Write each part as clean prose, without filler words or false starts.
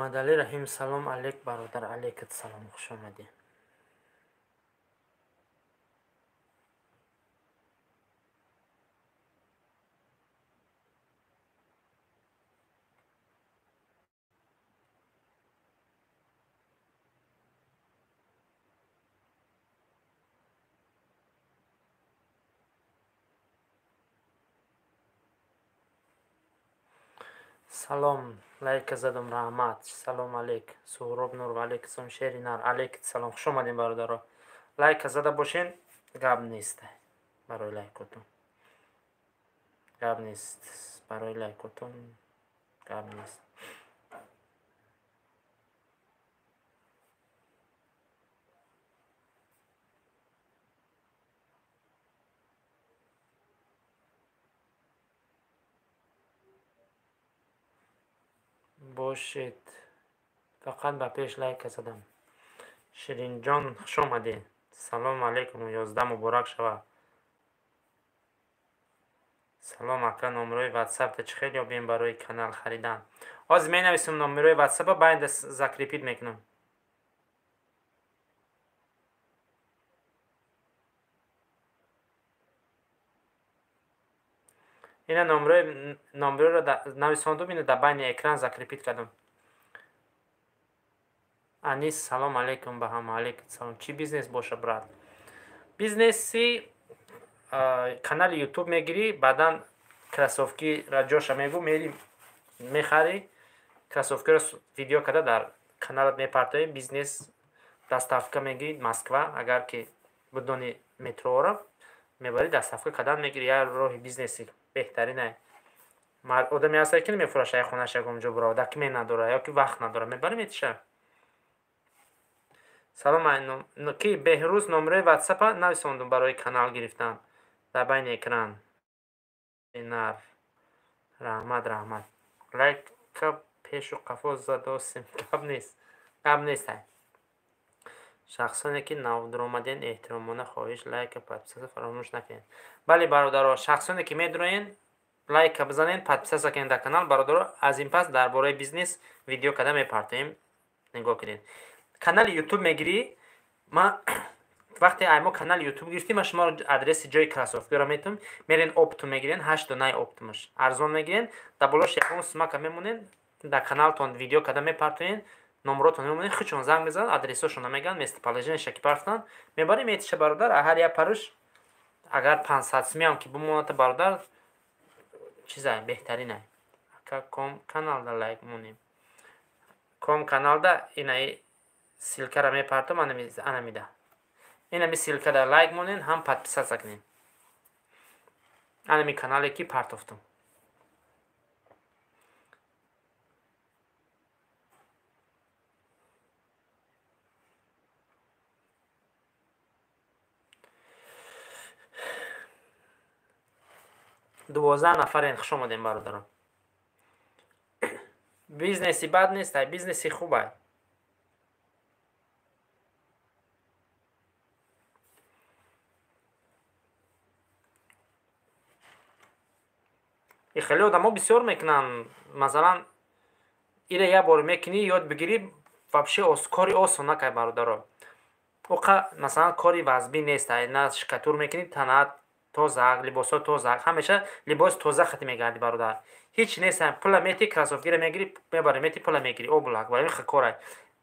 Муҳаммадалӣ Раҳим, салом алейк, бародар, алейкат салом, хуш омадӣ. Салом, лайка задам, раҳмат. Салом алейк, Суҳроб Нур, алейк салом, Шери Нар, алейк салом, хуш омадем, бародаро. Лайка зада бошен, гап нест барои лайкотон. Гап нест барои лайкотон, гап нест. Бошед, фақат ба пеш лайка задам. Ширинҷон, хуш омадӣ. Салом алейкум, 11 муборак шавад. Салом ака, номерои ватсапта чӣ хел ёбем барои канал харидан? Ҳозир менависам номерои ватсапа, баъд закрепить мекунам. Ина номероро нависондум, ина дар байни экран закрепить кардам. Анис, салом алейкум ба ҳама, алейкум салом. Чӣ бизнес боша, брат? Бизнеси канали ютуб мегирӣ, баъдан кроссовкиро ҷоша мегӯ, мери мехарӣ, кроссовкиро видео карда дар каналат мепартоӣ, бизнес доставка мегирӣ Москва, агар ки бидони метроро мебарӣ, доставка кардан мегирӣ, як роҳи бизнеси беҳтаринае. Одаме ҳастае ки намефурӯшад, як хонааш ягон ҷо бурава, документ надора ё ки вақт надора, мебарӣ метиша. Салом, ки Беҳрӯз, номерои ватсапа нависондум барои канал гирифтан дар байни экран. Нар, раҳмат, раҳмат. Лайка пешу қафо задосем, гап нест, гап нест. Шахсоне ки навдаромаден, эҳтиромона хоҳиш, лайка, подписаться фаромӯш накунед. Бале, бародаро, шахсоне ки медуроен, лайка бизанед, подписаться кунед дар канал, бародаро, аз ин пас дар бораи бизнес видео карда мепартоем. Нигоҳ кунед. Канали ютуб мегирӣ, ман вақте ай мо канали ютуб гирифтем, ман шуморо адреси ҷои кроссовкиро метавам, мерен оптом мегирен, 8 донаи оптомаш арзон мегирен, дар болош ягон сумака мемонен, дар каналтон видео карда мепартоен, номеротон мемонед, худшон занг мезананд, адресҳошонро мегӯянд, местоположениеша ки партанд, мебарем метиша, бародар, ҳар як паруш агар 500 сумиам ки бимонад, бародар, чизай беҳтаринай. Ака, ком каналда лайк монем? Ком каналда инаи ссылкаро мепартом, анамида. Инами ссылкада лайк монен, ҳам подписаться кунед. Анами канале ки партофтум. 12 нафарен, хуш омадем, бародарон. Бизнеси бад нестай, бизнеси хубай. И хеле одамо бисёр мекунанд, масалан, ира як бор мекунӣ, ёд бигирӣ, вообще кори осон накай, бародаро. Оқа, масалан, кори вазбӣ нест, на штукатур мекунӣ, танаат тоза, либосҳо тоза, ҳамеша либос тоза хати мегардӣ, бародар. Ҳеч нест, пула мети, кроссовкиро мегирӣ, мебарӣ, мети, пула мегирӣ, облак, барои хел корай.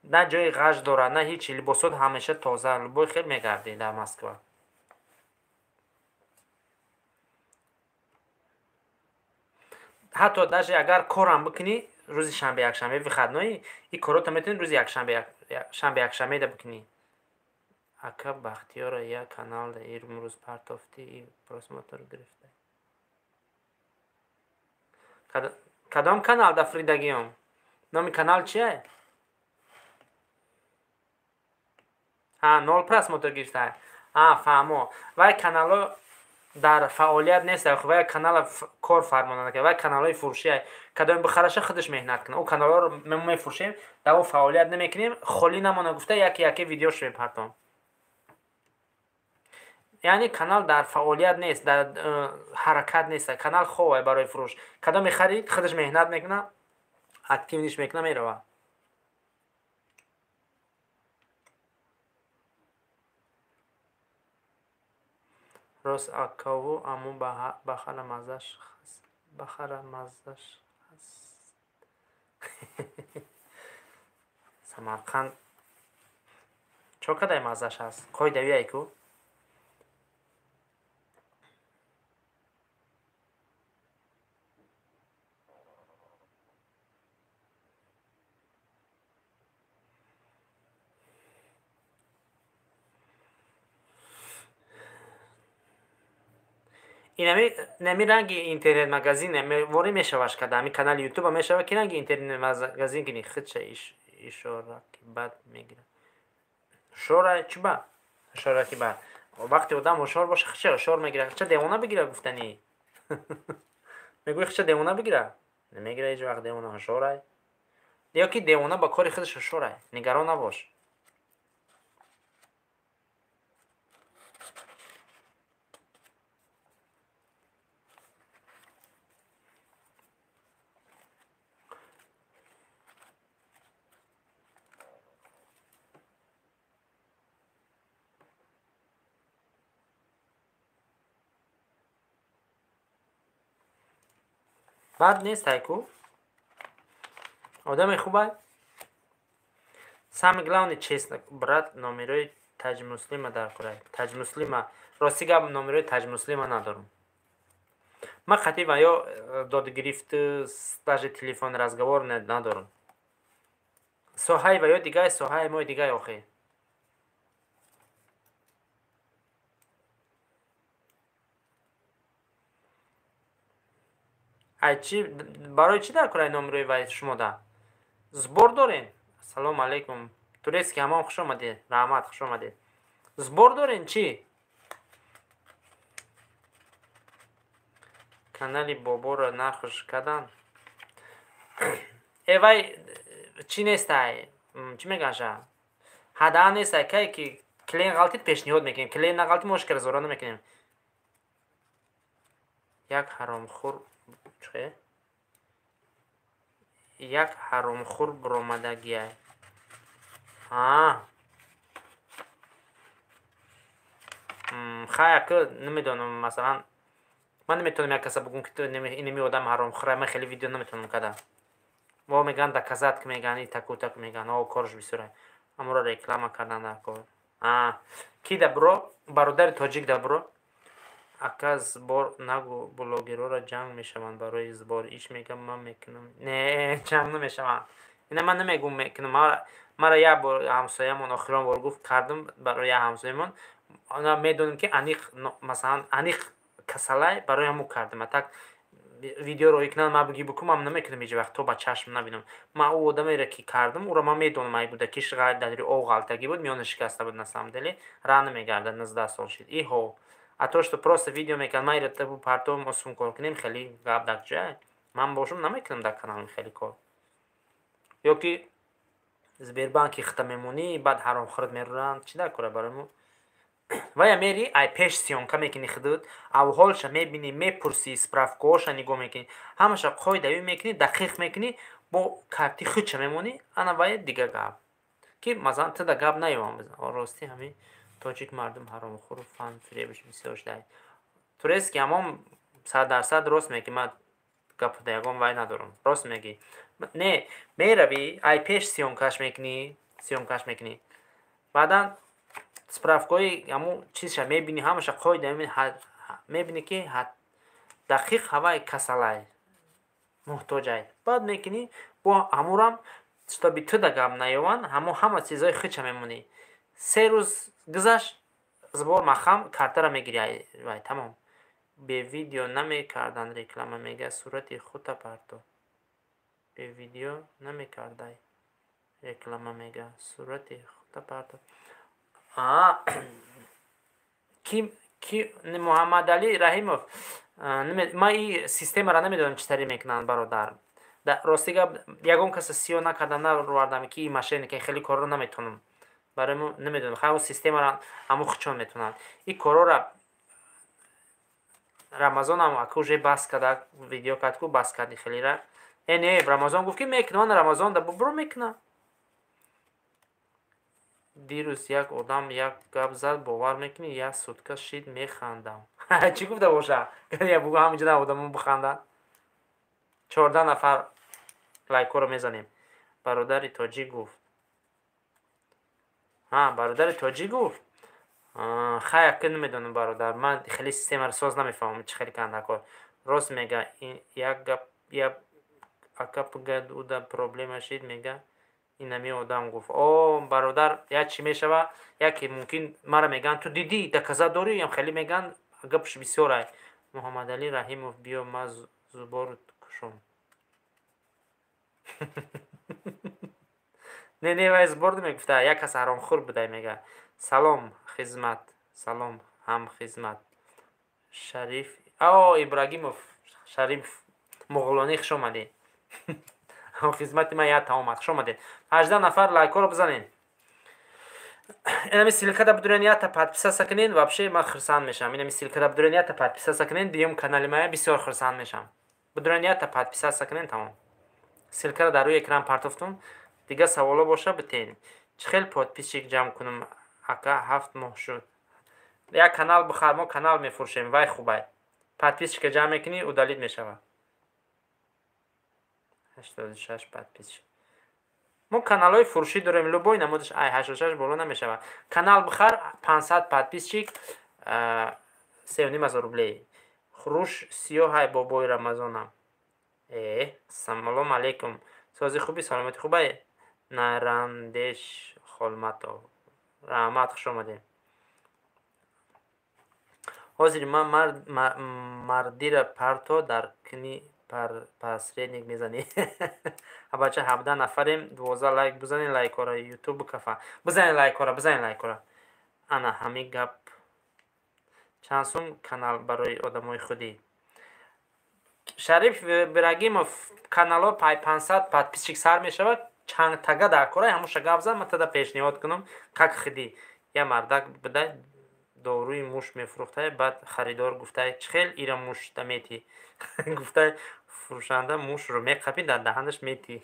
На ҷои ғаж дорад, на ҳечи, либосҳо ҳамеша тоза, любой хел мегардӣ дар Москва. Ҳатто даже агар корам бикунӣ, рӯзи шанбе, якшанбе, выходной, ин корото метавонӣ рӯзи якшанбе, шанбе, якшанбеда бикунӣ. Ака Бахтиёра як каналда имрӯз партофтӣ, просмотр гирифта. Кадом каналда фуридагиём? Номи канал чие? Ҳа, нол просмотр гирифта. А, фаҳмо. Вай каналҳо дар фаъолият нест, вай канала кор фармона накард, вай каналҳои фурӯшия. Кадоме бихараша, худаш меҳнат кунад. Ӯ каналҳоро мо мефурӯшем, дар о фаъолият намекунем, холӣ намона гуфта, яке яке видеошо мепартом. Яъне канал дар фаъолият нест, дар ҳаракат нест, канал ховай барои фурӯш. Кадоме харид, худаш меҳнат мекунад, активныйш мекунад, меравад. Рост акаву аму бахара маззаш хаст. Бахара маззаш хаст. Самарқанд чо кадай маззаш ҳаст? Қоидавиай ку? Инами ранги интернет-магазин ворӣ мешаваш када, ами канали ютуба мешава ки ранги интернет-магазин кини худша ишора ки бад мегирад. Шора чӣ ба? Шора ки бад. Вақте одам ҳушёр боша, худша ҳушёр мегирад. Худша девона бигира гуфтанӣ. Мегӯи худша девона бигира? Намегира ҳеҷ вақт девона, ҳушёрай. Ё ки девона ба кори худаш ҳушёрай. Нигарон набош. Бад нест айку? Одами хубай? Самое главное, честно, брат, номерои Таҷмуслима дар курай. Таҷмуслима, рости гап, номерои Таҷмуслима надорам. Ман қатъи ва ё додгирифту даже телефон разговор надорам. Соҳаи ва ё дигай, соҳаи мои дигай охи. Ай чи барои чӣ дар кураи номерои вай шумода? Сбор дорен? Салом алейкум. Турецкий ҳамон хуш омадед. Раҳмат, хуш омадед. Сбор дорен чӣ? Канали Боборо нархш кадан? Э вай чӣ нестай? Чӣ мегаша? Ҳаdaa нестай, кай ки клиент ғалтид пешниҳод мекунем. Клиент нағалтид мо ошкара зора намекунем. Як ҳаромхӯр чӣ? Як ҳаромхӯр буромадагиай. Хай ака намедонам, масалан ман наметавонам як каса бугум ки ту инами одам ҳаромхӯра, ман хеле видео наметавонам када. Во мегӯянд доказать ки мегӯянд, и таку так мегӯянд, о корш бисёра. Аморо реклама кардан дар кор. Ки да бро, бародари тоҷик да бро. Ака сбор нагу, блогерора ҷанг мешаванд барои сбор. Иш мегам ман мекунам. Не, ҷанг намешаванд. Ина ман намегум мекунам. Мара як бор ҳамсоямон охирон бор гуфт кардам барои як ҳамсоямон. Она медонем ки аниқ, масалан, аниқ касалай барои ҳамун кардам. А так видео роӣ кунанд, ман буги букум, ман намекунам ҳеҷ вақт то ба чашм набинам. Ман ӯ одамеро ки кардам, ӯро ман медонам, ай буда киш дар об ғалтагӣ буд, миёна шикаста буд на самом деле, ра намегардад, 19 сол шид. Иҳо. А то, что просто видео мекард, ман ира табу партом осун кор кунем, хеле гап дар ҷай. Ман бошум намекунам дар каналам хеле кор. Ё ки Сбербанки хита мемонӣ, баъд ҳаромхӯрат меруранд, чӣ дар кора барои мо? Вая мери, ай пеш съёмка мекунӣ худут, авҳолша мебинӣ, мепурсӣ, справкаҳоша нигоҳ мекунӣ, ҳамаша қоидавӣ мекунӣ, дақиқ мекунӣ, бо карти худша мемонӣ, ана вая дига гап. Ки масалан ту да гап наёвам, рости ҳамин тоҷик мардум ҳаромхӯру фан фиребиш бисёр шудай. Турецкий ҳамон 100% рост мегӣ, ман гап да ягон вай надорам. Рост мегӣ. Не, меравӣ, ай пеш съёмкаш мекунӣ, съёмкаш мекунӣ. Баъдан справкаҳои ҳамун чизша мебинӣ, ҳамаша қоида мебинӣ ки дақиқ ҳавай касалай, муҳтоҷай. Баъд мекунӣ бо ҳамурам, чтобы ту да гап наёванд, ҳамо ҳама чизҳои худша мемонӣ. 3 рӯз гузашт, сбор махам, картара мегирӣ, вай тамом. Бе видео намекарданд реклама, мега сурати худта парто. Бе видео намекардай реклама, мега сурати худта парто. Ки Муҳаммадалӣ Раҳимов, ман ин системаро намедонам чӣ тариқ мекунанд, бародар. Рости гап, ягон каса сиё накардам, наровардам ки ин мошенника, хеле корро наметавонам. Барои мо намедонам, хай он системаро ҳамон худшон метавонанд. Ин корҳоро Рамазонам ака уже бас карда, видео кард ку бас карди хелера. Не, Рамазон гуфт ки мекунам, ман Рамазон да бубро мекунам. Дирӯз як одам як гап зад, бовар мекунӣ, як сутка шид механдам. Чӣ гуфта боша? Я бугу ҳаминҷо одамо биханданд. 14 нафар лайкҳоро мезанем. Бародари тоҷик гуфт. Ҳа, бародари тоҷик гуфт. Хай, ака, намедонам, бародар. Ман хеле системаро соз намефаҳмам, чӣ хеле кандакор. Рост мега, як гап я ака пуга уда проблема шид, мега инами одам гуфт. О, бародар, як чӣ мешава? Яке мумкин мара мегӯянд, ту дидӣ, доказать дорӣ, ям хеле мегӯянд, гапш бисёр ай. Муҳаммадалӣ Раҳимов, биё, ма зубору кушом. Не, не, вай сбор мегуфта, як кас ҳаромхӯр будай, мега. Салом, хизмат, салом, ҳам хизмат. Шариф, о, Ибрагимов, Шариф Муғулонӣ, хуш омадӣ. Хизмати ман як тамом, хуш омадед. 18 нафар лайкҳоро бизанед. Инами ссылкада бидурен, якта подписаться кунед, вообще ман хурсанд мешавам. Инами ссылкада бидурен, якта подписаться кунед, дуюм канали мая бисёр хурсанд мешавам. Бидурен, якта подписаться кунед, тамом. Ссылкаро дар рӯи экран партофтум. Дигар саволо боша, битен. Чӣ хел подписчик ҷамъ кунам, ака, 7 моҳ шуд. Як канал бихар, мо канал мефурӯшем, вай хубай. Подписчика ҷамъ мекунӣ, удалить мешавад. 86 подписчик. Мо каналҳои фурӯшӣ дорем, любой намудаш ай 86 боло намешавад. Канал бихар, 500 подписчик, 3,5 ҳазор рублей. Руш сиёҳай, бобои Рамазонам. Э, салом алейкум. Сози хуби, саломати хубай? Нарандеш Холматов. Раҳмат, хуш омадед. Ҳозир ман мардира парто дар кини посредник мезанӣ. Бача, 17 нафарем, 12 лайк бизанед, лайкҳоро ютуб кафа. Бизанед лайкҳоро, бизанед лайкҳоро. Ана ҳамин гап. Чанд сум канал барои одамои худӣ? Шариф Ибрагимов, каналҳо пай 500 подписчик сар мешавад. Чанд тага дар кора, ҳамуша гап зан, ман тада пешниҳод кунам, как хиди. Я мардак бидай, доруи муш мефурӯхтай, баъд харидор гуфтай, чӣ хел ира мушта метӣ? Гуфтай фурӯшанда, мушро меқапӣ, дар даҳанаш метӣ.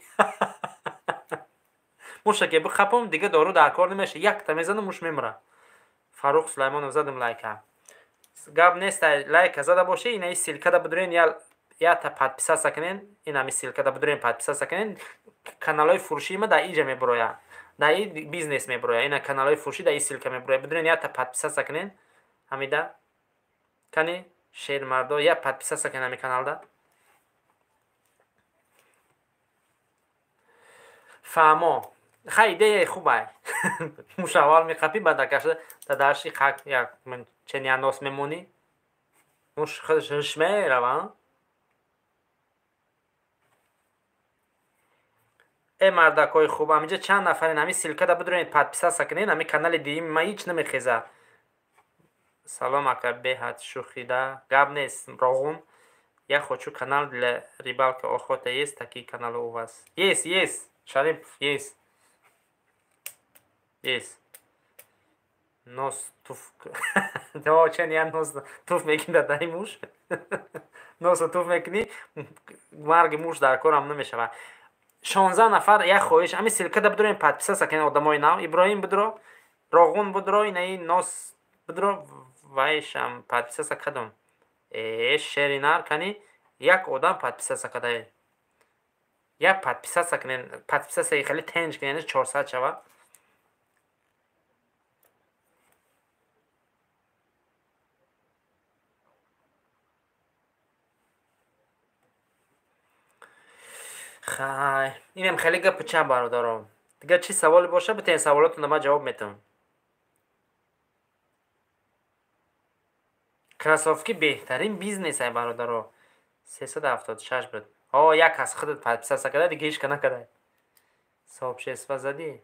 Муша ке биқапам, дига дору дар кор намеша, якта мезанам, муш мемирад. Фаррух Сулаймонов, задам лайка. Гап нест, лайка зада бошӣ, инаи ссылкада бидурен, якта подписаться кунен, инами ссылкада бидурен, подписаться кунен, каналҳои фурӯшии ма дар иҷа мебурояд. Дар и бизнес мебурояд. Ина каналҳои фурӯшӣ дар и ссылка мебурояд. Бидурен, якта подписаться кунен. Ҳамида. Кани шермардо, як подписаться кунен ҳами каналда. Фаҳмо. Хай, идеяи хубай. Муш аввал меқапӣ, баъд акаша дадарши қак як чения нос мемонӣ. Муш худаш ҳуш мерава. Э, мардакҳои хуб, ҳаминҷа чанд нафарен, ҳамин ссылкада бидурен, подписаться кунен, ҳамин канали дуюми ман ҳеҷ намехеза. Салом, ака, беҳад шӯхида. Гап нест, Роғун. Я хочу канал для рыбалки, охота, есть такие каналы у вас? Есть, есть, Шарипов, есть. Есть. Нос туф. Чен я нос туф мекунӣ дар даҳи муш. Носо туф мекунӣ, марги муш дар корам намешавад. 16 нафар, як хоҳиш, ҳамин ссылкада бидурем, подписаться кунед, одамои нав. Иброҳим бидуро, Роғун бидуро, инаи нос бидуро, вайшам подписаться кардам. Э, шери нар, кани як одам подписаться кардае. Як подписаться кунед, подписаться хеле тенҷ кунед, 400 шавад. Хай, инам хеле гапи ча, бародарон. Дигар чӣ саволе боша, битен, саволотонро ман ҷавоб метавам. Кроссовки беҳтарин бизнес ай, бародаро. 376 буд. О, як кас худат подписаться карда, дига ҳеч ка накарда. Сообщество задӣ?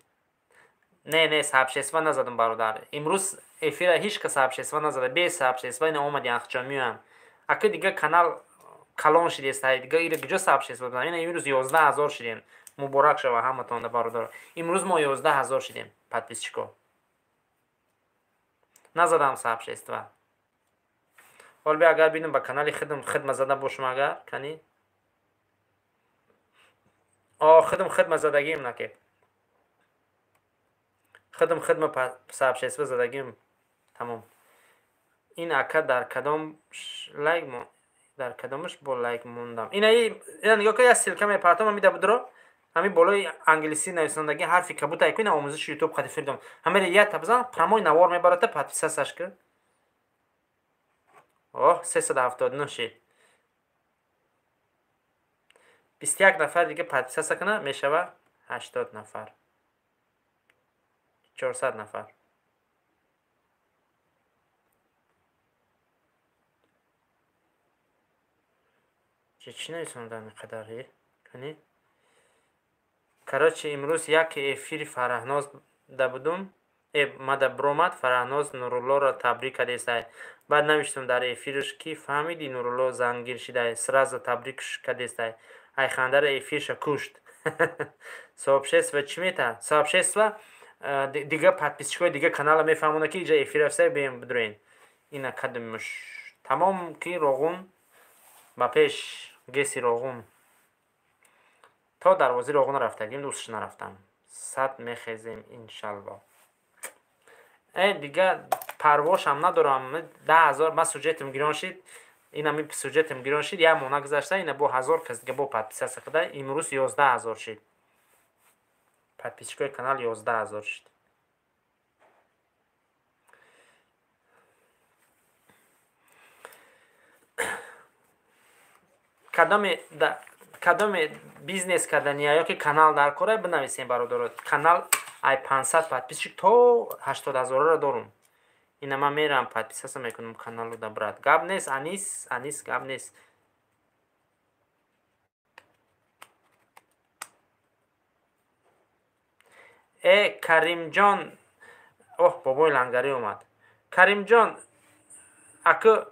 Не, не, сообщество назадам, бародар. Имрӯз эфира ҳеч ка сообщество назада. Без сообщество ина омади, ахчон меоям. Ака, дига канал калон шидест, дига ира куҷо сообщество бизанам? Ина имрӯз 11 000 шидем. Муборак шава ҳаматонда, бародар. Имрӯз мо 11 000 шидем, подписчико. Назадам сообщество. Ҳол би, агар бинам, ба канали худам хидма зада бошам, агар кани. О, худам хидма задагим, наке. Худам хидма сообщество задагим. Тамом. Ин ака дар кадом лайк дар кадомаш бо лайк мондам? Ина нигоҳ кун, як ссылка мепартом, ҳамида будро, ҳамин болои англисӣ нависондагӣ ҳарфи кабутай ку, ина омӯзиши ютуб қади фирдом. Ҳамеро якта бизан, прямой навор мебарата, подписаться кун. Оҳ, 379 шид. 21 нафар дига подписаться куна, мешава 80 нафар. 400 нафар. Чӣ нависондан қадар? Кани? Короче, имрӯз як эфири Фараҳноз да будум. Мада бромад, Фараҳноз Нуруллоро табрик кардестай. Баъд навиштам дар эфирш, ки фаҳмиди, Нурулло зангир шидай, сразу табрикш кардестай. Айхандара эфирша кушт. Сообщество чӣ мета? Сообщество дига подписчикои дига канала мефаҳмонад, ки иҷа эфир рафта, бием бидроен. Ина кадомш. Тамом ки Роғун ба пеш, геси Роғун. То дарвозаи Роғун рафтагим, дӯстш нарафтам. Сад мехезем, иншалло. Дига парвошам надорам. 10 000 ман сюжетим гирон шид. Инами сюжетим гирон шид, як моҳ нагузашта, ина бо 1000 кас дига бо подписаться када, имрӯз 11 000 шид. Подписчикои канал 11 000 шид. Кадоме бизнес кардания ё ки канал дар кора, бинависем, бародаро. Канал ай 500 подписчик то 80 000-ро дорум. Ина ман мерам, подписаться мекунам каналу да, брат. Гап нест, Анис, Анис, гап нест. Каримҷон, оҳ, бобои лангарӣ омад. Каримҷон, аку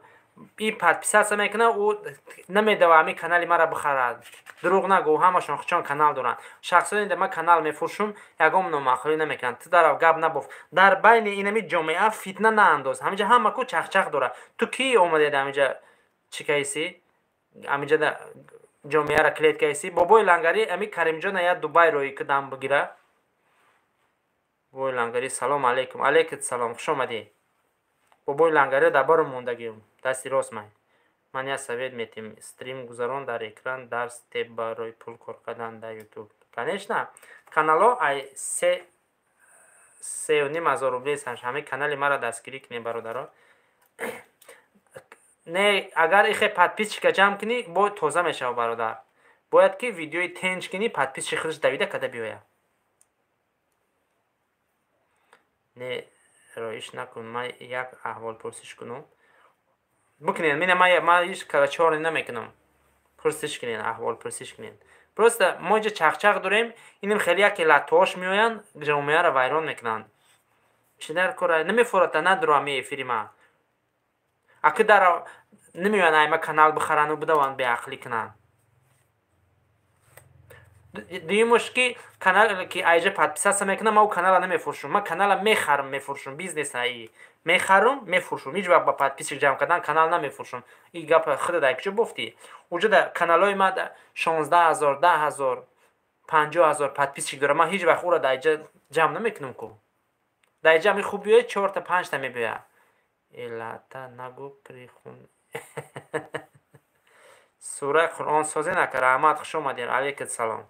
и подписаться мекунад, ӯ намедава ҳамин канали маро бихарад. Дурӯғ нагӯ, ҳамашон хучон канал доранд. Шахсоне да ман канал мефурӯшум, ягон номаъқулӣ намекунанд. Ту дарав гап набоф. Дар байни инами ҷомеа фитна наандоз. Ҳаминҷа ҳама ку чахчах дорад. Ту кӣ омадед ҳаминҷа, чӣ кайсӣ? Ҳаминҷа ҷомеаро клет кайсӣ? Бобои лангарӣ, ами Каримҷона я Дубай роӣ ки дам бигира. Бобои лангарӣ, салом алейкум. Алейкум салом, хуш омадӣ. Бобои лангарӣ дар баро мондагиум. Дасти рост май. Ман як совет метим. Стрим гузарон, дар экран дарс те барои пул кор кардан дар ютуб. Конечно, канало ай се 3,5 ҳазор рубли. Ҳамин канали маро дастгирӣ кунед, бародаро. Не, агар ихе подписчика ҷамъ кунӣ, бо тоза мешава, бародар. Бояд ки видеои тенҷ кунӣ, подписчик худаш давида када биёяд. Не, роиш накун, ман як аҳволпурсиш кунам. Бикунед, мина ман ҳеҷ карачор намекунам. Пурсиш кунед, аҳволпурсиш кунед. Просто мо инҷа чахчах дорем, инам хеле яке латтош меоянд, ҷомеаро вайрон мекунанд. Чӣ дар кора? Намефурата, надро ами эфири ман. Аки дар намеоянд айма канал бихарану бидаванд, беақлӣ кунанд. Дуюмаш, ки канал ки айҷа подписаться мекунам, ман ӯ канала намефурӯшум. Ман канала мехарам, мефурӯшум, бизнес аи. Мехарам, мефурӯшум. Ҳеҷ вақт ба подписчик ҷамъ кардан канал намефурӯшум. Ин гапа худат ай куҷо бофтӣ? Уҷа да каналҳои ман 16 000, 10 000, 50 000 подписчик дорам. Ман ҳеҷ вақт ӯро дар айҷа ҷамъ намекунам ку. Дар айҷа ами хуб биёяд, чорта, панҷта мебиёяд. Элата нагӯ, прихун. Сураи Қуръон созен, ака, раҳмат, хуш омадед. Алейкум салом.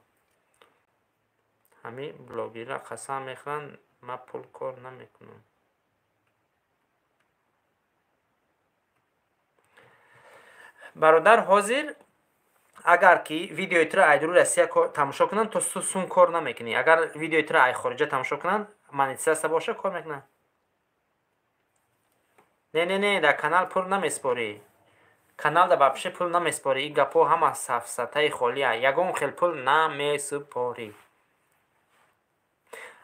Ҳамин блогерра қасам мехӯранд, ман пул кор намекунам. Бародар, ҳозир агар ки видеои туро ай дуруи Россия тамошо кунанд, то сум кор намекунӣ. Агар видеои туро ай хориҷа тамошо кунанд, монетизация боша, кор мекунанд. Не, не, не, дар канал пул намеспорӣ. Каналда вообще пул намеспорӣ. Ин гапҳо ҳама сафсатаи холия. Ягон хел пул намесупорӣ.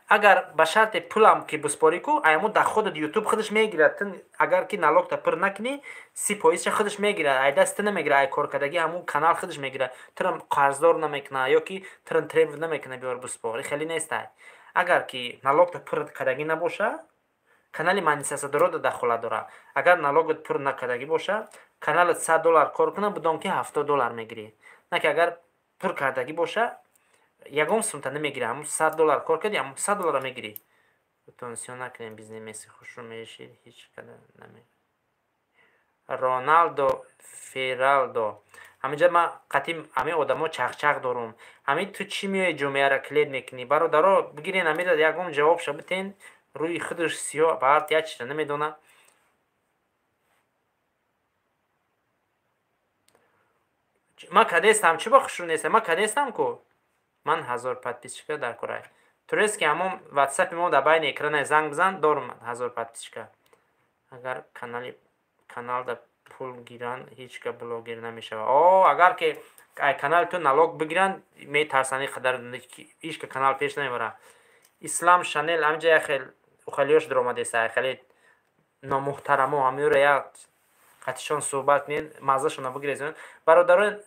Агар ба шарте пулам ки биспорӣ ку, аямо доходат ютуб худаш мегирад. Ту агар ки налогта пур накунӣ, 30 фоизша худаш мегирад. Ай даст ту намегирад, ай коркардагӣ ҳамун канал худаш мегирад. Туро қарздор намекунад ё ки туро треб намекунад, биёр биспор. Ин хеле нестай. Агар ки налогта пур кардагӣ набоша, канали монетизатсиядорода дахолат дорад. Агар налогат пур накардагӣ боша, каналат 100 доллар кор кунад, бидон ки 70 доллар мегирӣ. На ки агар пур кардагӣ боша, ягон сумта намегирӣ. Ҳамун 100 доллар кор кардӣ, ҳамун 100 долларро мегирӣ. Утонсиё накунем, бизнесмеси хушрӯ мешид, ҳеҷ када наме. Роналдо Фералдо. Ҳаминҷа ман қатъи ҳамин одамо чахчах дорум. Ҳамин ту чӣ меои ҷомеаро клет мекунӣ? Бародаро, бигирен ҳамира ягон ҷавобша битен, рӯи худаш сиёҳ баъд як чиза намедонад. Ман кадестам, чӣ ба хушрӯ нестам? Ман кадестам ку? Ман 1000 подписчика дар курай. Турест ки ҳамон ватсапи мо дар байни экрана занг бизан, дорум 1000 подписчика. Агар каналда пул гиранд, ҳеҷ ка блогер намешавад. О, агар ки ай канали ту налог бигиранд, метарсанд қадар ҳеҷ ка канал пеш намебарад. Ислам Шанел ҳаминҷа як хел ухалиёш даромадеста, хеле номуҳтарамо ҳаминро як қатишон суҳбат кунед, маззашонро бигирезон. Бародарон,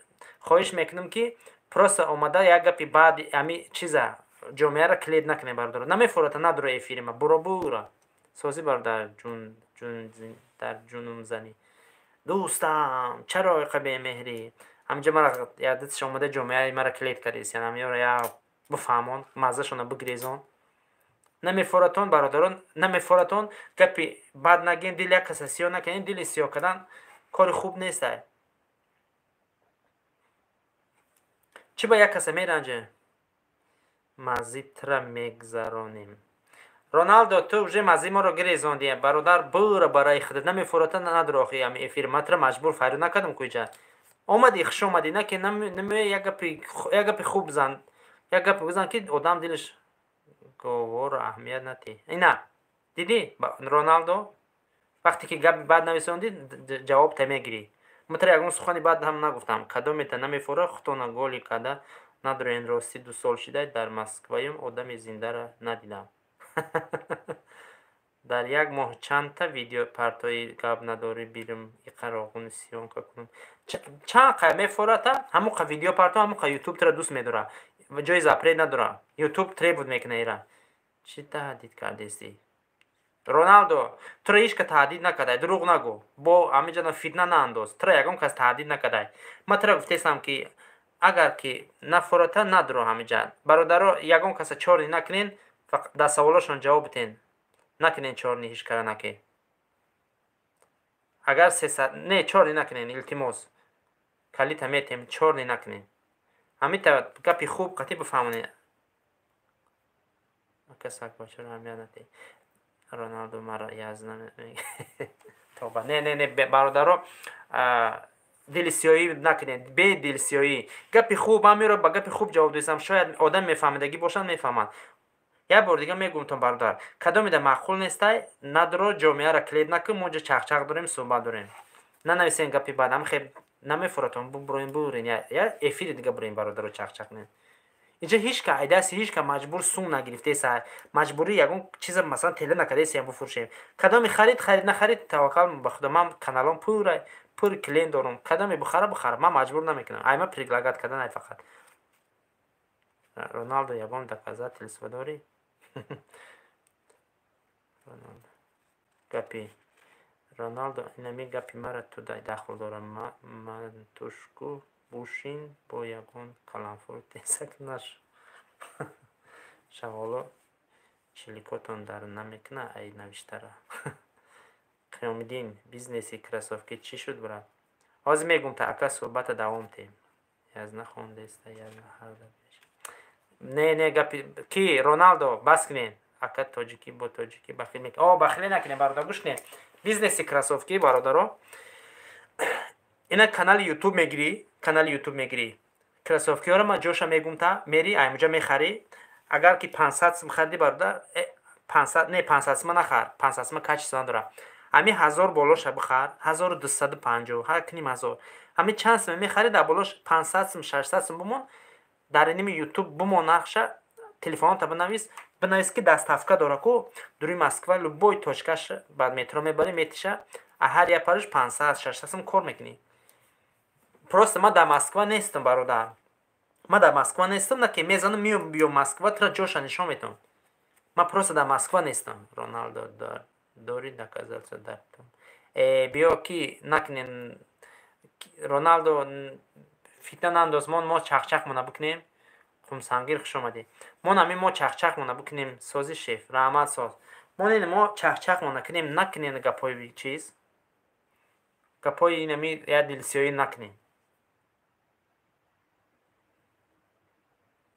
хоҳиш мекунам ки просто омада як гапи баъди ҳами чиза ҷомеаро клет накунед, бародарон. Намефурата надура эфири ма, буро бура. Сози бародар ҷун ҷун дар ҷунум занӣ. Дӯстам, чаро иқа бемеҳрӣ? Ҳаминҷа мара ядатш омада ҷомеаи мара клет кардест, ҳаминро як бифаҳмон, маззашонро бигирезон. Намефоратон, бародарон, намефоратон, гапи бад нагин, дили як каса сиёҳ накунед, дили сиёҳ кардан кори хуб нест. Чӣ ба як каса меранҷе? Маззитра мегзаронем. Роналдо, ту уже маззи моро гирезондӣ, бародар, бура барои худат намефората надур охи ҳами эфир. Ман тура маҷбур файрӯ накардам ку иҷа. Омадӣ, хуш омадӣ, на ки намеои як гапи хуб бизан, як гапе бизан ки одам дилаш говоро аҳамият натиҳ. Ина, дидӣ, Роналдо, вақте ки гапи бад нависондӣ, ҷавоб та мегирӣ. Ман тура ягон сухани бад ҳам нагуфтам. Кадомета намефора, худтона голи када надроен. Ростӣ 2 сол шида дар Москваем, одами зиндаро надидам. Дар як моҳ чандта видео партои гап надорӣ бирм иқа роғуни съёмка кунам. Чанд қа мефората, ҳамон қа видео парто, ҳамон қа ютуб тура дӯст медора. Ҷои запрет надора. Ютуб требует мекуна ира. Чӣ таҳдид кардестӣ? Роналдо, тура ҳеҷ ка таҳдид накардай, дурӯғ нагӯ. Бо ҳаминҷа фитна наандоз. Тура ягон кас таҳдид накардай. Ман тура гуфтестам ки агар ки нафората надро ҳаминҷа. Бародаро, ягон каса чорни накунен, дар саволошон ҷавоб битен. Накунен чорни ҳеҷ кара наке. Агар 300 не чорни накунен, илтимос. Калита метем, чорни накунен. Ҳамита гапи хуб қатъи бифаҳмонед. Ака сакбачаро аҳамият натиҳ. Роналдо мара язна тоба. Не, не, не, бародаро, дили сиёҳӣ накунед, бе дилсиёҳӣ. Гапи хуб, ман меро ба гапи хуб ҷавоб додам. Шояд одам мефаҳмидагӣ бошанд, мефаҳманд. Як бор дига мегӯмтон, бародар, кадомида маъқул нестай, надро ҷомеаро клет накун, мо ҷа чахчах дорем, суҳбат дорем. Нанависен гапи бад, ҳам хеб намефуратон, бубуроен, бурен, я эфири дига бурен, бародаро, чахчах не. Инҷа ҳеҷ ка айдаси, ҳеҷ ка маҷбур сум нагирифтеса, маҷбурӣ ягон чиза масалан теле накардеса буфурӯшем. Кадоми харид, харид, нахарид, таваккал ба Худо. Ман каналом пур клиент дорум. Кадоме бихара, бихара. Ман маҷбур намекунам. Ай ман предлагать кардан ай фақат. Роналдо ягон доказательство дорӣ? Роналдо. Гапи Роналдо инами гапи мара ту дахл дора. Мантушку бушин бо ягон каламфур тесак наш. Шағоло чиликотон дар намекуна ай навиштара. Қиёмиддин, бизнеси кроссовки чӣ шуд, брат? Ҳозир мегум та ака суҳбата давом тем. Язна хондеста, язна ҳарда беш. Не, не, гапи ки Роналдо бас кунед. Ака тоҷикӣ бо тоҷикӣ бахил мек. О, бахиле накунед, бародар, гӯш кунед. Бизнеси кроссовки, бародаро. Ина канали ютуб мегирӣ, канали ютуб мегирӣ. Кроссовкиҳоро ман ҷоша мегум та, мери, аймуҷа мехарӣ. Агар ки 500 сум харидӣ, бародар, 500, не, 500 сума нахар, 500 сума качество надора. Ҳами 1000 болоша бихар, 1250, ҳар куним 1000. Ҳами чанд сум мехарӣ, дар болош 500 сум, 600 сум бимон, дар иними ютуб бимон нақша, телефонта бинавис, бинавис ки доставка дора ку, дури Москва любой точкаш ба метро мебарӣ, метиша, а ҳар як париш 500, 600 сум кор мекунӣ. Просто ман дар Москва нестам, бародар. Ман дар Москва нестам, на ки мезанам, миём биё Москва, тура ҷоша нишон метавам. Ман просто дар Москва нестам. Роналдо дори доказательство дар ту. Биё ки накунем Роналдо фитна нандоз, мо чахчах мона бикунем. Қумсангир хуш омадӣ. Мо нами мо чахчах мона бикунем, сози шеф, раҳмат соз. Мо не мо чахчах мона кунем, накунем гапҳои чиз. Гапҳои инами я дилсиёӣ накунем.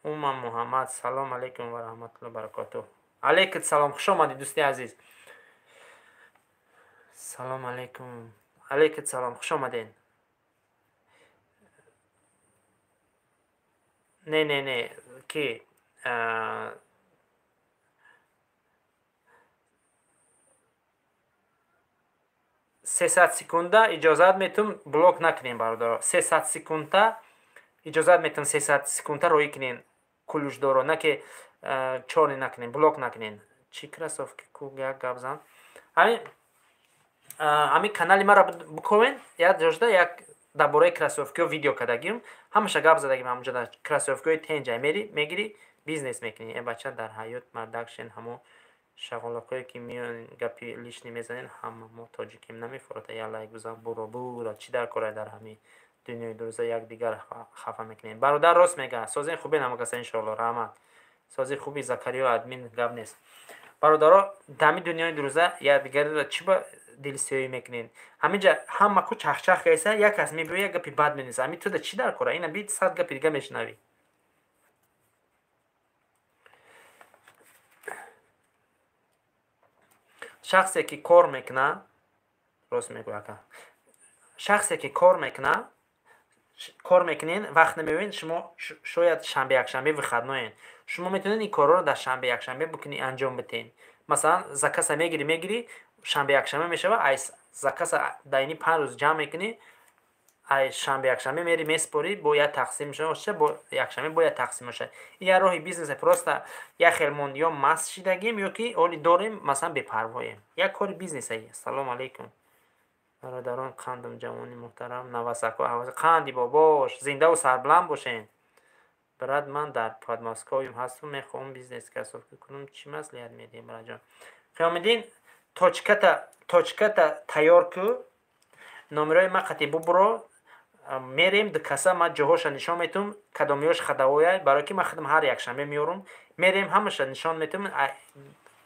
Умма Муҳаммад, салом алейкум ва раҳматуллоҳи баракотуҳ. Алейкум салом, хуш омадӣ дӯсти азиз. Салом алейкум. Алейкум салом, хуш омадед. Не, не, не, ки 300 секунда иҷозат метум блок накунем, бародаро. 300 секунда иҷозат метум, 300 секунда роӣ кунем кулушдоро, на ки чорни накунем, блок накунем. Чӣ кроссовки ку, як гап зан. Ҳамин канали маро бикунен, як ҷожда як дар бораи кроссовкиҳо видео кардагим, ҳамаша гап задагим. Ҳамонҷо дар кроссовкиҳои тенҷа мери мегирӣ, бизнес мекунӣ. Э бача, дар ҳаёт мардак шен, ҳамо шағолакҳое ки меоян гапи лишний мезанен, ҳама мо тоҷикем, намефорота. Я лайк бизан, буро бура, чӣ дар кора дар ҳамин дунёи дурӯза якдигар хафа мекунем. Бародар рост мега, сози хубе намакаса, иншоалло, раҳмат. Сози хуби Закариё админ, гап нест. Бародаро, дар ҳамин дунёи дурӯза якдигарро чӣ ба дилсиёӣ мекунед? Ҳаминҷа ҳама ку чахчах кайса, як кас мебиёяд, як гапи бад менависа. Ҳамин туда чӣ дар кора? Ина би 100 гапи дига мешунавӣ. Шахсе ки кор мекуна, рост мегӯ ака. Шахсе ки кор мекуна, кор мекунен, вақт намеёбед, шумо шояд шанбе якшанбе выходноен. Шумо метавонед ин корҳоро дар шанбе якшанбе бикунӣ, анҷом битен. Масалан, заказа мегирӣ, шанбе якшанбе мешава, ай заказа дар ини 5 рӯз ҷамъ мекунӣ, ай шанбе якшанбе мери меспорӣ, бо як тақсим мешава, бо якшанбе бояд тақсим мешава. Ин як роҳи бизнесе, просто як хел монд, ё маст шидагим, ё ки оли дорем, масалан, бепарвоем. Як кори бизнесе. Салом алейкум. Бародарон, қандам, ҷавони муҳтарам, навасако, қанди бобош, зиндаву сарбаланд бошен. Брат, ман дар Подмосковьем ҳастам, мехоҳам бизнес кроссовка кунам, чӣ маслиҳат медиҳем, братҷон? Қиёмиддин, точката тайёр ку, номерои ма қати бубуро, мерем ду каса, ма ҷоҳоша нишон метум, кадомиёш хадавоя, барое ки ман худам ҳар якшанбе меёрум, мерем ҳамаша нишон метум,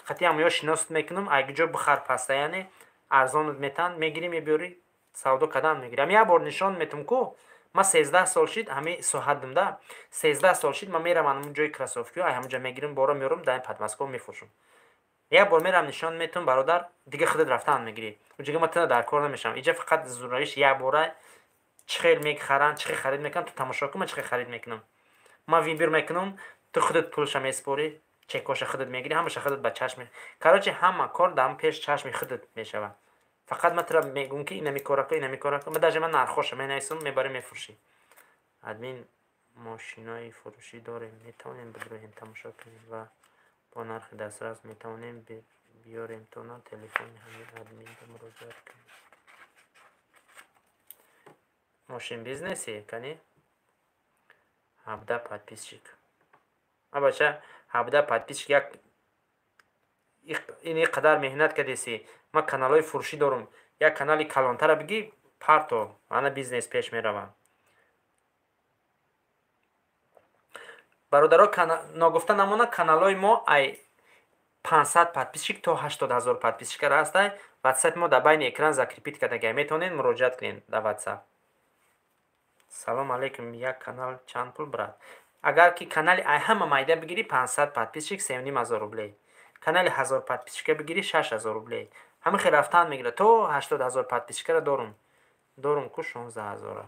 қати ҳамаё шинос мекунам, ай куҷо бихар паста, яъне арзонат метан, мегирӣ, мебиёрӣ, савдо кардан мегирӣ. Ҳами як бор нишон метум ку, ман 13 сол шид ҳами соҳатдим да, 13 сол шид ман мерам ҳамон ҷои кроссовкиҳо, ай ҳамонҷа мегирам, бора меёрам, дар Подмосква мефурӯшам. Як бор мерам нишон метум, бародар, дига худат рафтан мегирӣ. Уҷига ман тина дар кор намешавам. Иҷа фақат зуравиш як бора чӣ хел мехаранд, чӣ хел харид мекунанд, ту тамошо кун, ман чӣ хел харид мекунам. Ман вибир мекунам, ту худат пулша меспорӣ, чекоша худат мегирӣ, ҳамаша худат ба чашми. Короче, ҳама кор дар пеш чашми худат мешавад. Фақат ман тура мегӯм ки инами кора кун, инами кора кун. Ман даже ман нархоша менависам, мебарӣ мефурӯшӣ. Админ, мошинои фурӯшӣ дорем, метавонем бидроҳем, тамошо кунем ва бо нархи дастрас метавонем биёрем то на телефони ҳамин админда муроҷиат кунем. Мошин бизнеси, кани? 17 подписчик. А бача, 17 подписчик, як ин қадар меҳнат кардеси. Ман каналҳои фурӯшӣ дорум. Як канали калонтара бигӣ, парто, ана бизнес пеш мерава. Бародаро, ногуфта намона, каналҳои мо ай 500 подписчик то 80 ҳазор подписчикара ҳастай. WhatsApp мо дар байни экран закрепить кардагиа, метавонед муроҷиат кунед дар WhatsApp. Салом алейкум, як канал чанд пул, брат? Агар ки канали ай ҳама майда бигирӣ, 500 подписчик, 3,5 ҳазор рублей. Канали 1000 подписчика бигирӣ, 6000 рублей. Ҳама хел рафтан мегирад то 80 ҳазор подписчикара дорум. Дорум ку 16 ҳазора.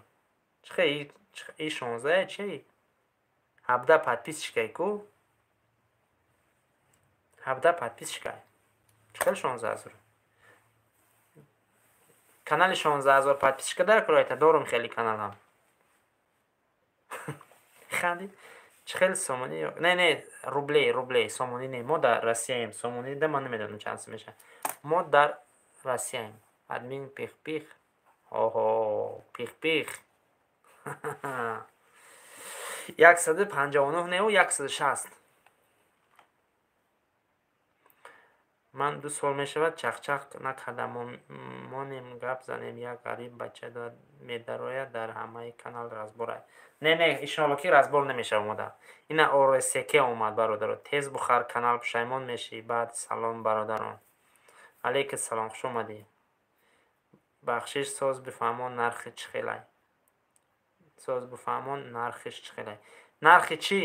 Чихе и 16 чи? 17 подписчикай ку? 17 подписчикай. Чихел 16 ҳазор? Канали 16 ҳазор подписчика дар куроята дорум хеле каналам. Хандид? Чихел сомонӣ? Не, не, рублей, рублей, сомонӣ не. Мо дар Россияем. Сомонӣ да ман намедонам чанд сом мешавад. Мо дар Россияем. Админ пих-пих. Оҳо, пих-пих. 159 неу 160. Ман 2 сол мешавад чахчах накардам, монем гап занем, як ғариб бача медарояд, дар ҳамаи канал разборай. Не, не, иншоалло ки разбор намешава мода. Ина ОРСК омад, бародаро. Тез бухар канал, пушаймон мешӣ. Баъд салом, бародарон. Алейкум салом, хуш омадӣ. Бахшиш, соз бифаҳмон нархи чӣ хелай. Соз бифаҳмон нархиш чӣ хелай. Нархи чӣ?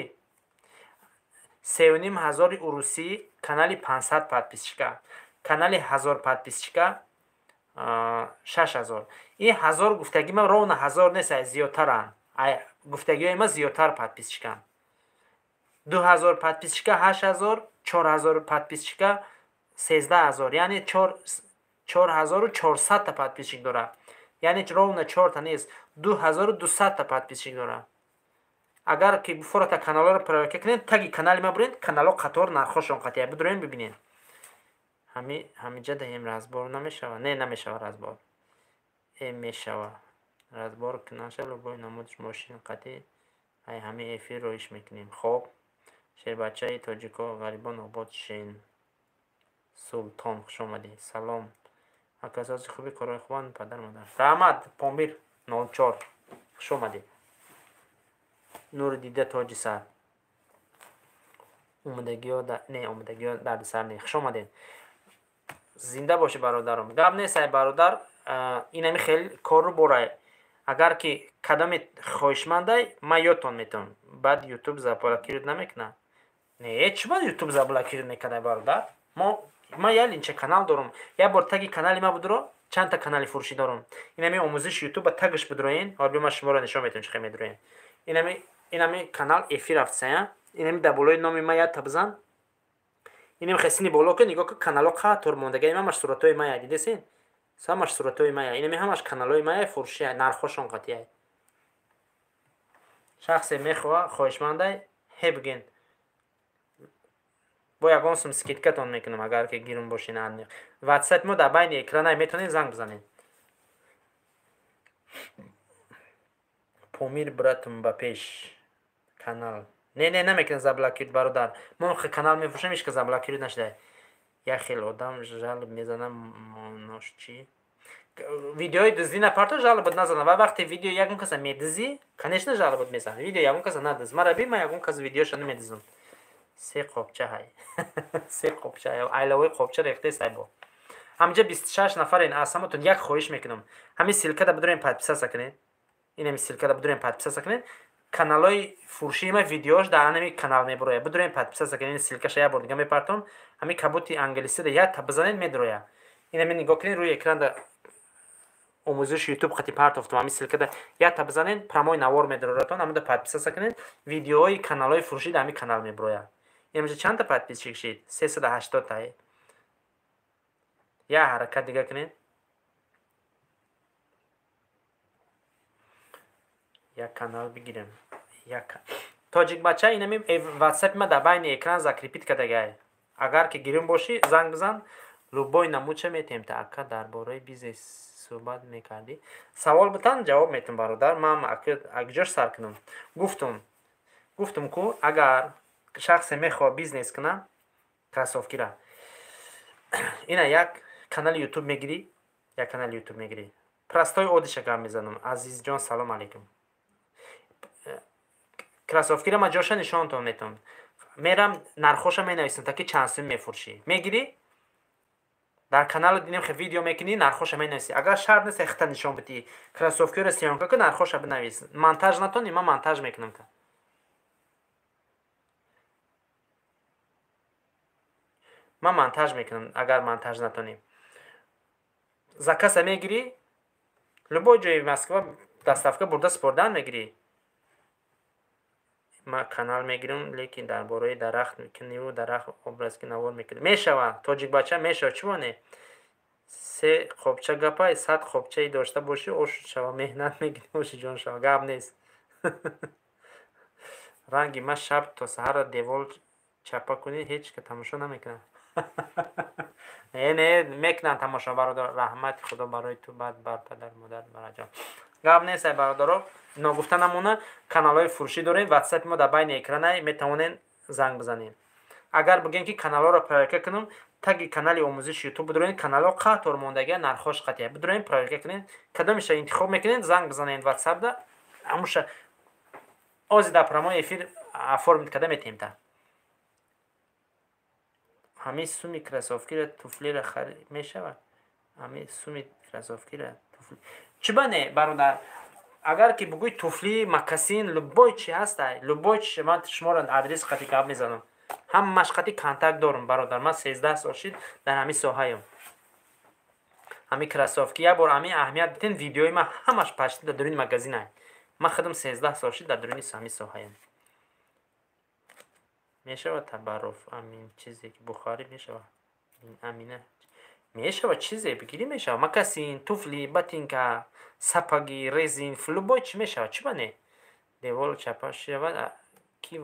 3500 урусӣ, канали 500 подписчика. Канали 1000 подписчика 6000. Ин 1000 гуфтагӣ ма ровно 1000 нест, ай зиёдтаранд. Ай гуфтагиҳои ма зиёдтар подписчиканд. 2000 подписчика 8000, 4000 подписчика 13000, яъне 4400 та подписчик дорад. Яъне ровно 4 та нест, 2200 та подписчик дорад. Агар ки буфората каналҳоро проверка кунед, таги канали ма буред, каналҳо қатор нархҳошон қатъия. Бидурем бибинед. Ҳамиҷа даҳем разбор намешава? Не, намешава разбор. Мешава. Разбор наша любой намудиш мошин қатъи ай ҳами эфир роиш мекунем. Хоб, шербачаи тоҷико ғарибон обод шин. Султон, хуш омадӣ. Салом. Акасоси хуби корҳои хубанд, падар модар. Раҳмат, Помир 04. Хуш омадӣ. Нури дида тоҷи сар. Омадагиё не, омадагиё дарди сар не. Хуш омадед. Зинда бошӣ бародарам. Гап нест ай бародар, инами хел корро борай. Агар ки кадоме хоҳишмандай, ман ёдтон метавонам. Баъд YouTube заблокировать намекунад. Не, чӣ баъд YouTube заблокировать мекунад бародар? Ман як линча канал дорам. Як бор таги канали ма будро, чандта канали фурӯшӣ дорам. Инами омӯзиши YouTube ба тагаш бидроен, ҳоло биё ман шуморо нишон метавонам чӣ хел медроен. Инами канал эфир рафтсая. Инами дар болои номи ман якта бизан. Инами хесини боло ки нигоҳ кун, каналҳо қатор мондаги. Ҳамаш суратҳои мая, дидесен? Ҳамаш суратҳои мая. Инами ҳамаш каналҳои мая фурӯшия, нархҳошон қатъия. Шахсе мехоҳа, хоҳишмандай, ҳе бигин. Бо ягон сум скидкатон мекунам, агар ки гирун бошин. WhatsApp мо дар байни экранай метавонед занг бизанед. Помир братум ба пеш канал. Не, не, намекунам заблокировать бародар. Мо канал мефурӯшем, ҳеч ка заблокировать нашуда. Як хел одам жалоб мезанам, монош чӣ? Видеои дуздӣ напарто, жалобот назанам. Ва вақте видео ягон каса медизӣ, конечно жалобот мезанам. Видео ягон каса надиз. Мара би, ман ягон каса видеошо намедизам. Се қопча ҳай. Се қопча ҳай. Айлавои қопча рехтест ай бо. Ҳамҷа 26 нафарен, аз ҳаматон як хоҳиш мекунам. Ҳамин ссылкада бидурем подписаться кунед. Ин ҳамин ссылкада бидурем подписаться кунед. Каналҳои фурӯшии ма видеош дар ҳамин канал мебурояд. Бидурем подписаться кунед. Ин ссылкаша як бор дига мепартом. Ҳамин кабути англисида як та бизанед медурояд. Ин ҳамин нигоҳ кунед рӯи экранда омӯзиши YouTube қати партофтум. Ҳамин ссылкада як та бизанед, прямой навор медуроятон. Ҳамуда подписаться кунед. Видеоҳои каналҳои фурӯшӣ дар ҳамин канал мебурояд. Имҷа чандта подписчик шид? 380 та. Як ҳаракат дига кунед. Як канал бигирем. Як тоҷикбача инами WhatsApp ма дар байни экран закрепить кардагай. Агар ки гирун бошӣ, занг бизан, любой намудча метем та. Ака дар бораи бизнес суҳбат мекардӣ. Савол битан, ҷавоб метам бародар. Ман акҷош сар кунам. Гуфтум ку агар шахсе мехоҳад бизнес кунад, кроссовкира. Ина як канали YouTube мегирӣ, як канали YouTube мегирӣ. Простой одиша гап мезанам. Азизҷон, салом алейкум. Кроссовкира ман ҷоша нишонтон метавонам. Мерам нархоша менависам, та ки чанд сум мефурӯшӣ. Мегирӣ, дар каналу динем хе видео мекунӣ, нархоша менависӣ. Агар шарт нест хита нишон бидӣ, кроссовкиро съёмка кун, нархоша бинавис. Монтаж натонӣ, ман монтаж мекунам та. Ман монтаж мекунам, агар монтаж натонӣ. Заказа мегирӣ, любой ҷои Москва доставка бурда супордан мегирӣ. Ман канал мегирам, лекин дар бораи дарахт мекуниву дарахт образки навор мекунам. Мешава, тоҷикбача мешава, чӣ моне? Се қопча гапай, 100 қопчаи дошта бошӣ, ош шава, меҳнат мекунӣ, оши ҷон шава, гап нест. Ранги ма шаб то саҳара девол чапа кунӣ, ҳеҷ ка тамошо намекунад. Не, не, мекунанд тамошо бародар. Раҳмати Худо барои ту, баъд бар падар, модар, бараҷон. Гап нест ай бародаро, ногуфта намона, каналҳои фурӯшӣ дорем, WhatsApp мо дар байни экранай, метавонед занг бизанед. Агар бигем ки каналҳоро проверка кунам, таги канали омӯзиши YouTube бидуред, каналҳо қатор мондагия, нархҳош қатъия. Бидуред, проверка кунед, кадомеша интихоб мекунед, занг бизанед WhatsApp-да, ҳамуша ози дар прямой эфир оформить карда метаҳем та. Ҳамин суми кроссовкира туфлира харид мешавад? Ҳамин суми кроссовкира Чӣ ба не, бародар? Агар ки бугӯй туфли, мокасин, любой чи ҳастай, любой чи, ман шуморо адрес қати гап мезанам. Ҳамаш қати контакт дорам, бародар. Ман 13 сол шид дар ҳамин соҳаям. Ҳамин кроссовки як бор ҳамин аҳамият битен, видеои ман ҳамаш почти дар дуруни магазинай. Ман худам 13 сол шид дар дуруни ҳамин соҳаям. Мешавад табарруф амин чизе ки бухарӣ мешавад. Амина мешавад, чизе бигирӣ мешавад. Мокасин, туфли, ботинка, сапоги, резин, любой чи мешавад. Чӣ ба не? Девол чапа шавад, ки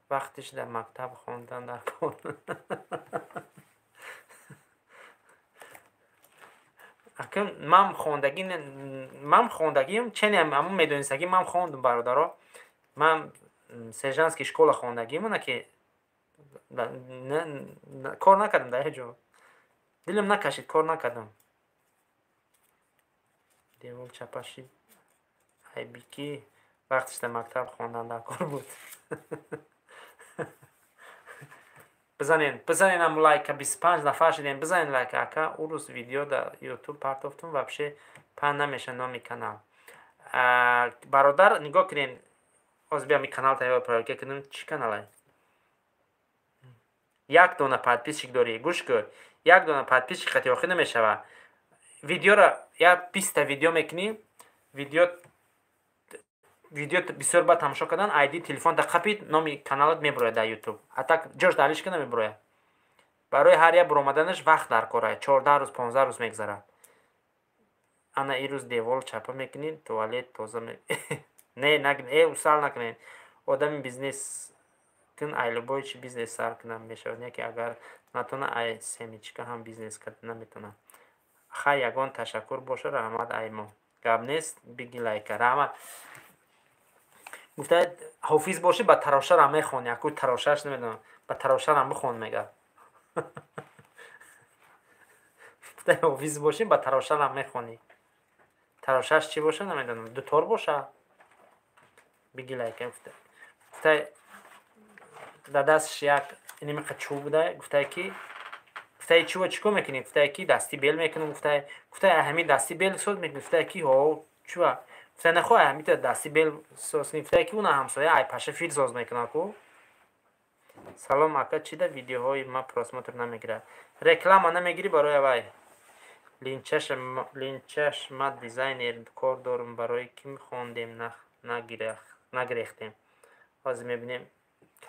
вақтиш дар мактаб хондан дар кор. Акам ман хондагӣ, ман хондагиам, чене ҳамон медонистагӣ ман хондум, бародаро. Ман сержантский школа хондагиам, на ки кор накардам дар ҳеҷ ҷо. Дилам накашид, кор накардам. Девол чапа шид, айби ки вақтиш дар мактаб хондан дар кор буд. Бизанен, бизанен ам лайка, 25 нафар шидем, бизанен лайка. Ака, ӯ рӯз видео дар ютуб партофтум, вообще паҳн намеша номи канал. Бародар, нигоҳ кунед, ҳозир биям канал тайёр проверка кунем, чӣ каналай? Як дона подписчик дорӣ, гӯш кун, як дона подписчик қати охир намешава. Видеоро як 20 видео мекунӣ, видео бисёр баъд тамошо кардан, айди телефонта қапид, номи каналат мебурояд дар ютуб. Ҳатта ҷош далиш ка намебурояд. Барои ҳар як буромаданаш вақт дар кора, 14 рӯз, 15 рӯз мегзарад. Ана ин рӯз девол чапа мекунӣ, туалет тоза не, накунед, усал накунед. Одами бизнес кун, ай любой чи бизнес сар кунам мешавад, не ки агар натона ай семечка ҳам бизнес карда наметонам. Хай, ягон ташаккур боша, раҳмат ай мо. Гап нест, биги лайка, раҳмат. Гуфта ҳофиз бошӣ, ба тарошарам мехони, аку тарошаш намедонам, ба тарошарам бихон мега. Гуфта ҳофиз бошӣ, ба тарошарам мехони. Тарошаш чӣ боша намедонам, дутор боша. Биги лайка гуфта. Гуфта дар дасташ як инамиқа чӯб буда, гуфта ки гуфта чӯба чӣ кор мекунӣ? Гуфта ки дасти бел мекунам, гуфта ҳамин дасти бел соз мекунӣ, гуфта ки ҳо чӯба. Гуфта нахоҳ ҳамита дасти бел соз кунӣ, гуфта ки уна ҳамсоя ай паша фил соз мекунад ку. Салом ака, чӣ да видеоҳои ма просмотр намегирад? Реклама намегирӣ барои авай. Линчаш ма дизайнер кор дорум, барои ким хондем нагирехтем. Ҳозир мебинем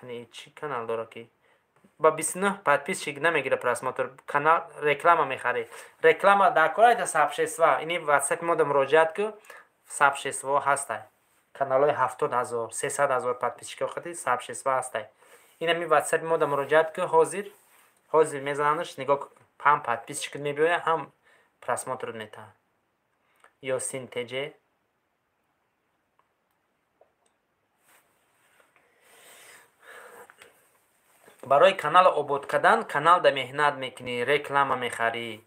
кани чӣ канал дора ки ба 29 подписчик намегира просмотр, канал реклама мехарӣ. Реклама дар кор айта сообщества, ини ватсапи мо да муроҷиат ку, сообщество ҳастай. Каналҳои 70 000, 300 000 подписчикҳо хати сообщество ҳастай. Инами ватсапи мо да муроҷиат ку, ҳозир мезананаш, нигоҳ, ҳам подписчик мебиёяд, ҳам просмотр метаҳад. Ёсин ТЖ. Барои канал обод кардан, канал да меҳнат мекунӣ, реклама мехарӣ.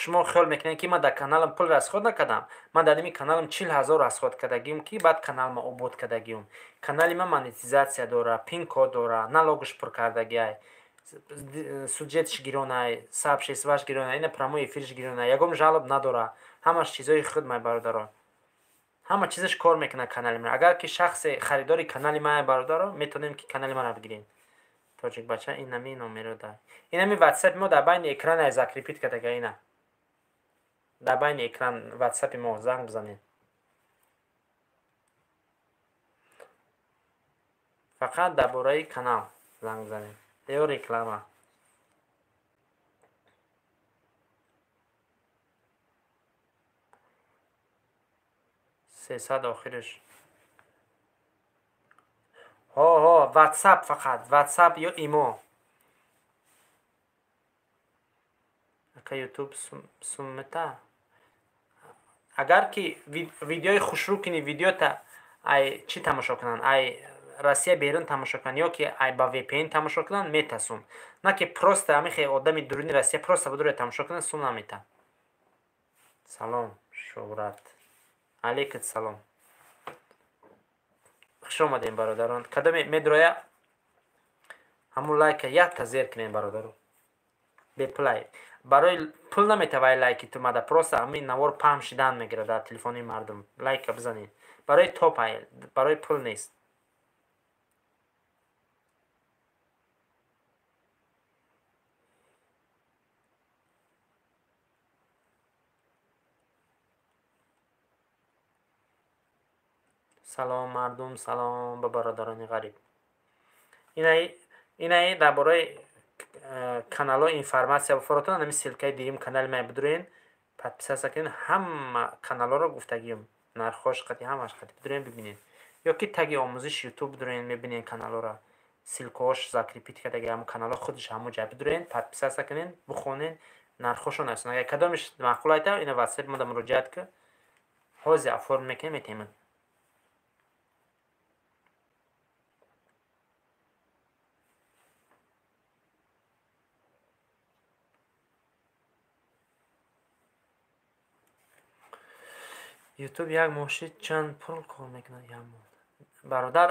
Шумо хиёл мекунед ки ман дар каналам пул расход накардам. Ман дар ими каналам 40 000 расход кардагиум, ки баъд каналма обод кардагиум. Канали ман монетизатсия дора, пин-код дора, налогш пур кардагиай, суҷетш гиронай, сообществоаш гиронай, ина прямой эфирш гиронай, ягон жалоб надора. Ҳамаш чизои худ май бародаро. Ҳама чизаш кор мекунад канали ман. Агар ки шахсе харидори канали ман бародаро, метавонем ки канали манро бигирем. Тоҷик бача инами номеро дар. Инами ватсапи мо дар байни экран ай закрепит кардага ина. Дар байни экран ватсапи мо занг бизанед. Фақат дар бораи канал занг бизанед. Ё реклама. 300 охираш. Ҳо, ватсап фақат, ватсап ё имо. Ака ютуб суммета. Агар ки видеои хушрӯ кунӣ, видеота ай чӣ тамошо кунанд? Ай Россия берун тамошо кунанд ё ки ай ба VPN тамошо кунанд, метасум. На ки просто ҳамин хел одами дуруни Россия просто будуре тамошо кунанд, сум намета. Салом, Шӯҳрат. Алейкум салом. Хуш омадем бародарон. Кадоме медроя ҳамун лайка якта зер кунем бародарон. Бепулай. Барои пул наметавай лайки ту мада, просто ҳамин навор паҳн шидан мегирад дар телефони мардум. Лайка бизанед. Барои топай, барои пул нест. Салом мардум, салом ба бародарони ғариб. Инаи дар бораи каналҳо информатсия бифоротон, ҳамин ссылкаи дуюм канали ман бидурен, подписаться кунед, ҳама каналҳоро гуфтагием, нархҳош қати ҳамаш қати бидурен бибинед. Ё ки таги омӯзиш YouTube бидурен мебинед каналҳоро, ссылкаҳош закрепить кардаги ҳамон каналҳо худаш ҳамон ҷа бидурен, подписаться кунед, бихонед, нархҳошон аст. Агар кадомеш маъқул айта, ина WhatsApp мода муроҷиат ки ҳозир оформ мекунем, метемад. Ютуб як моҳши чанд пул кор мекунад? Як моҳ. Бародар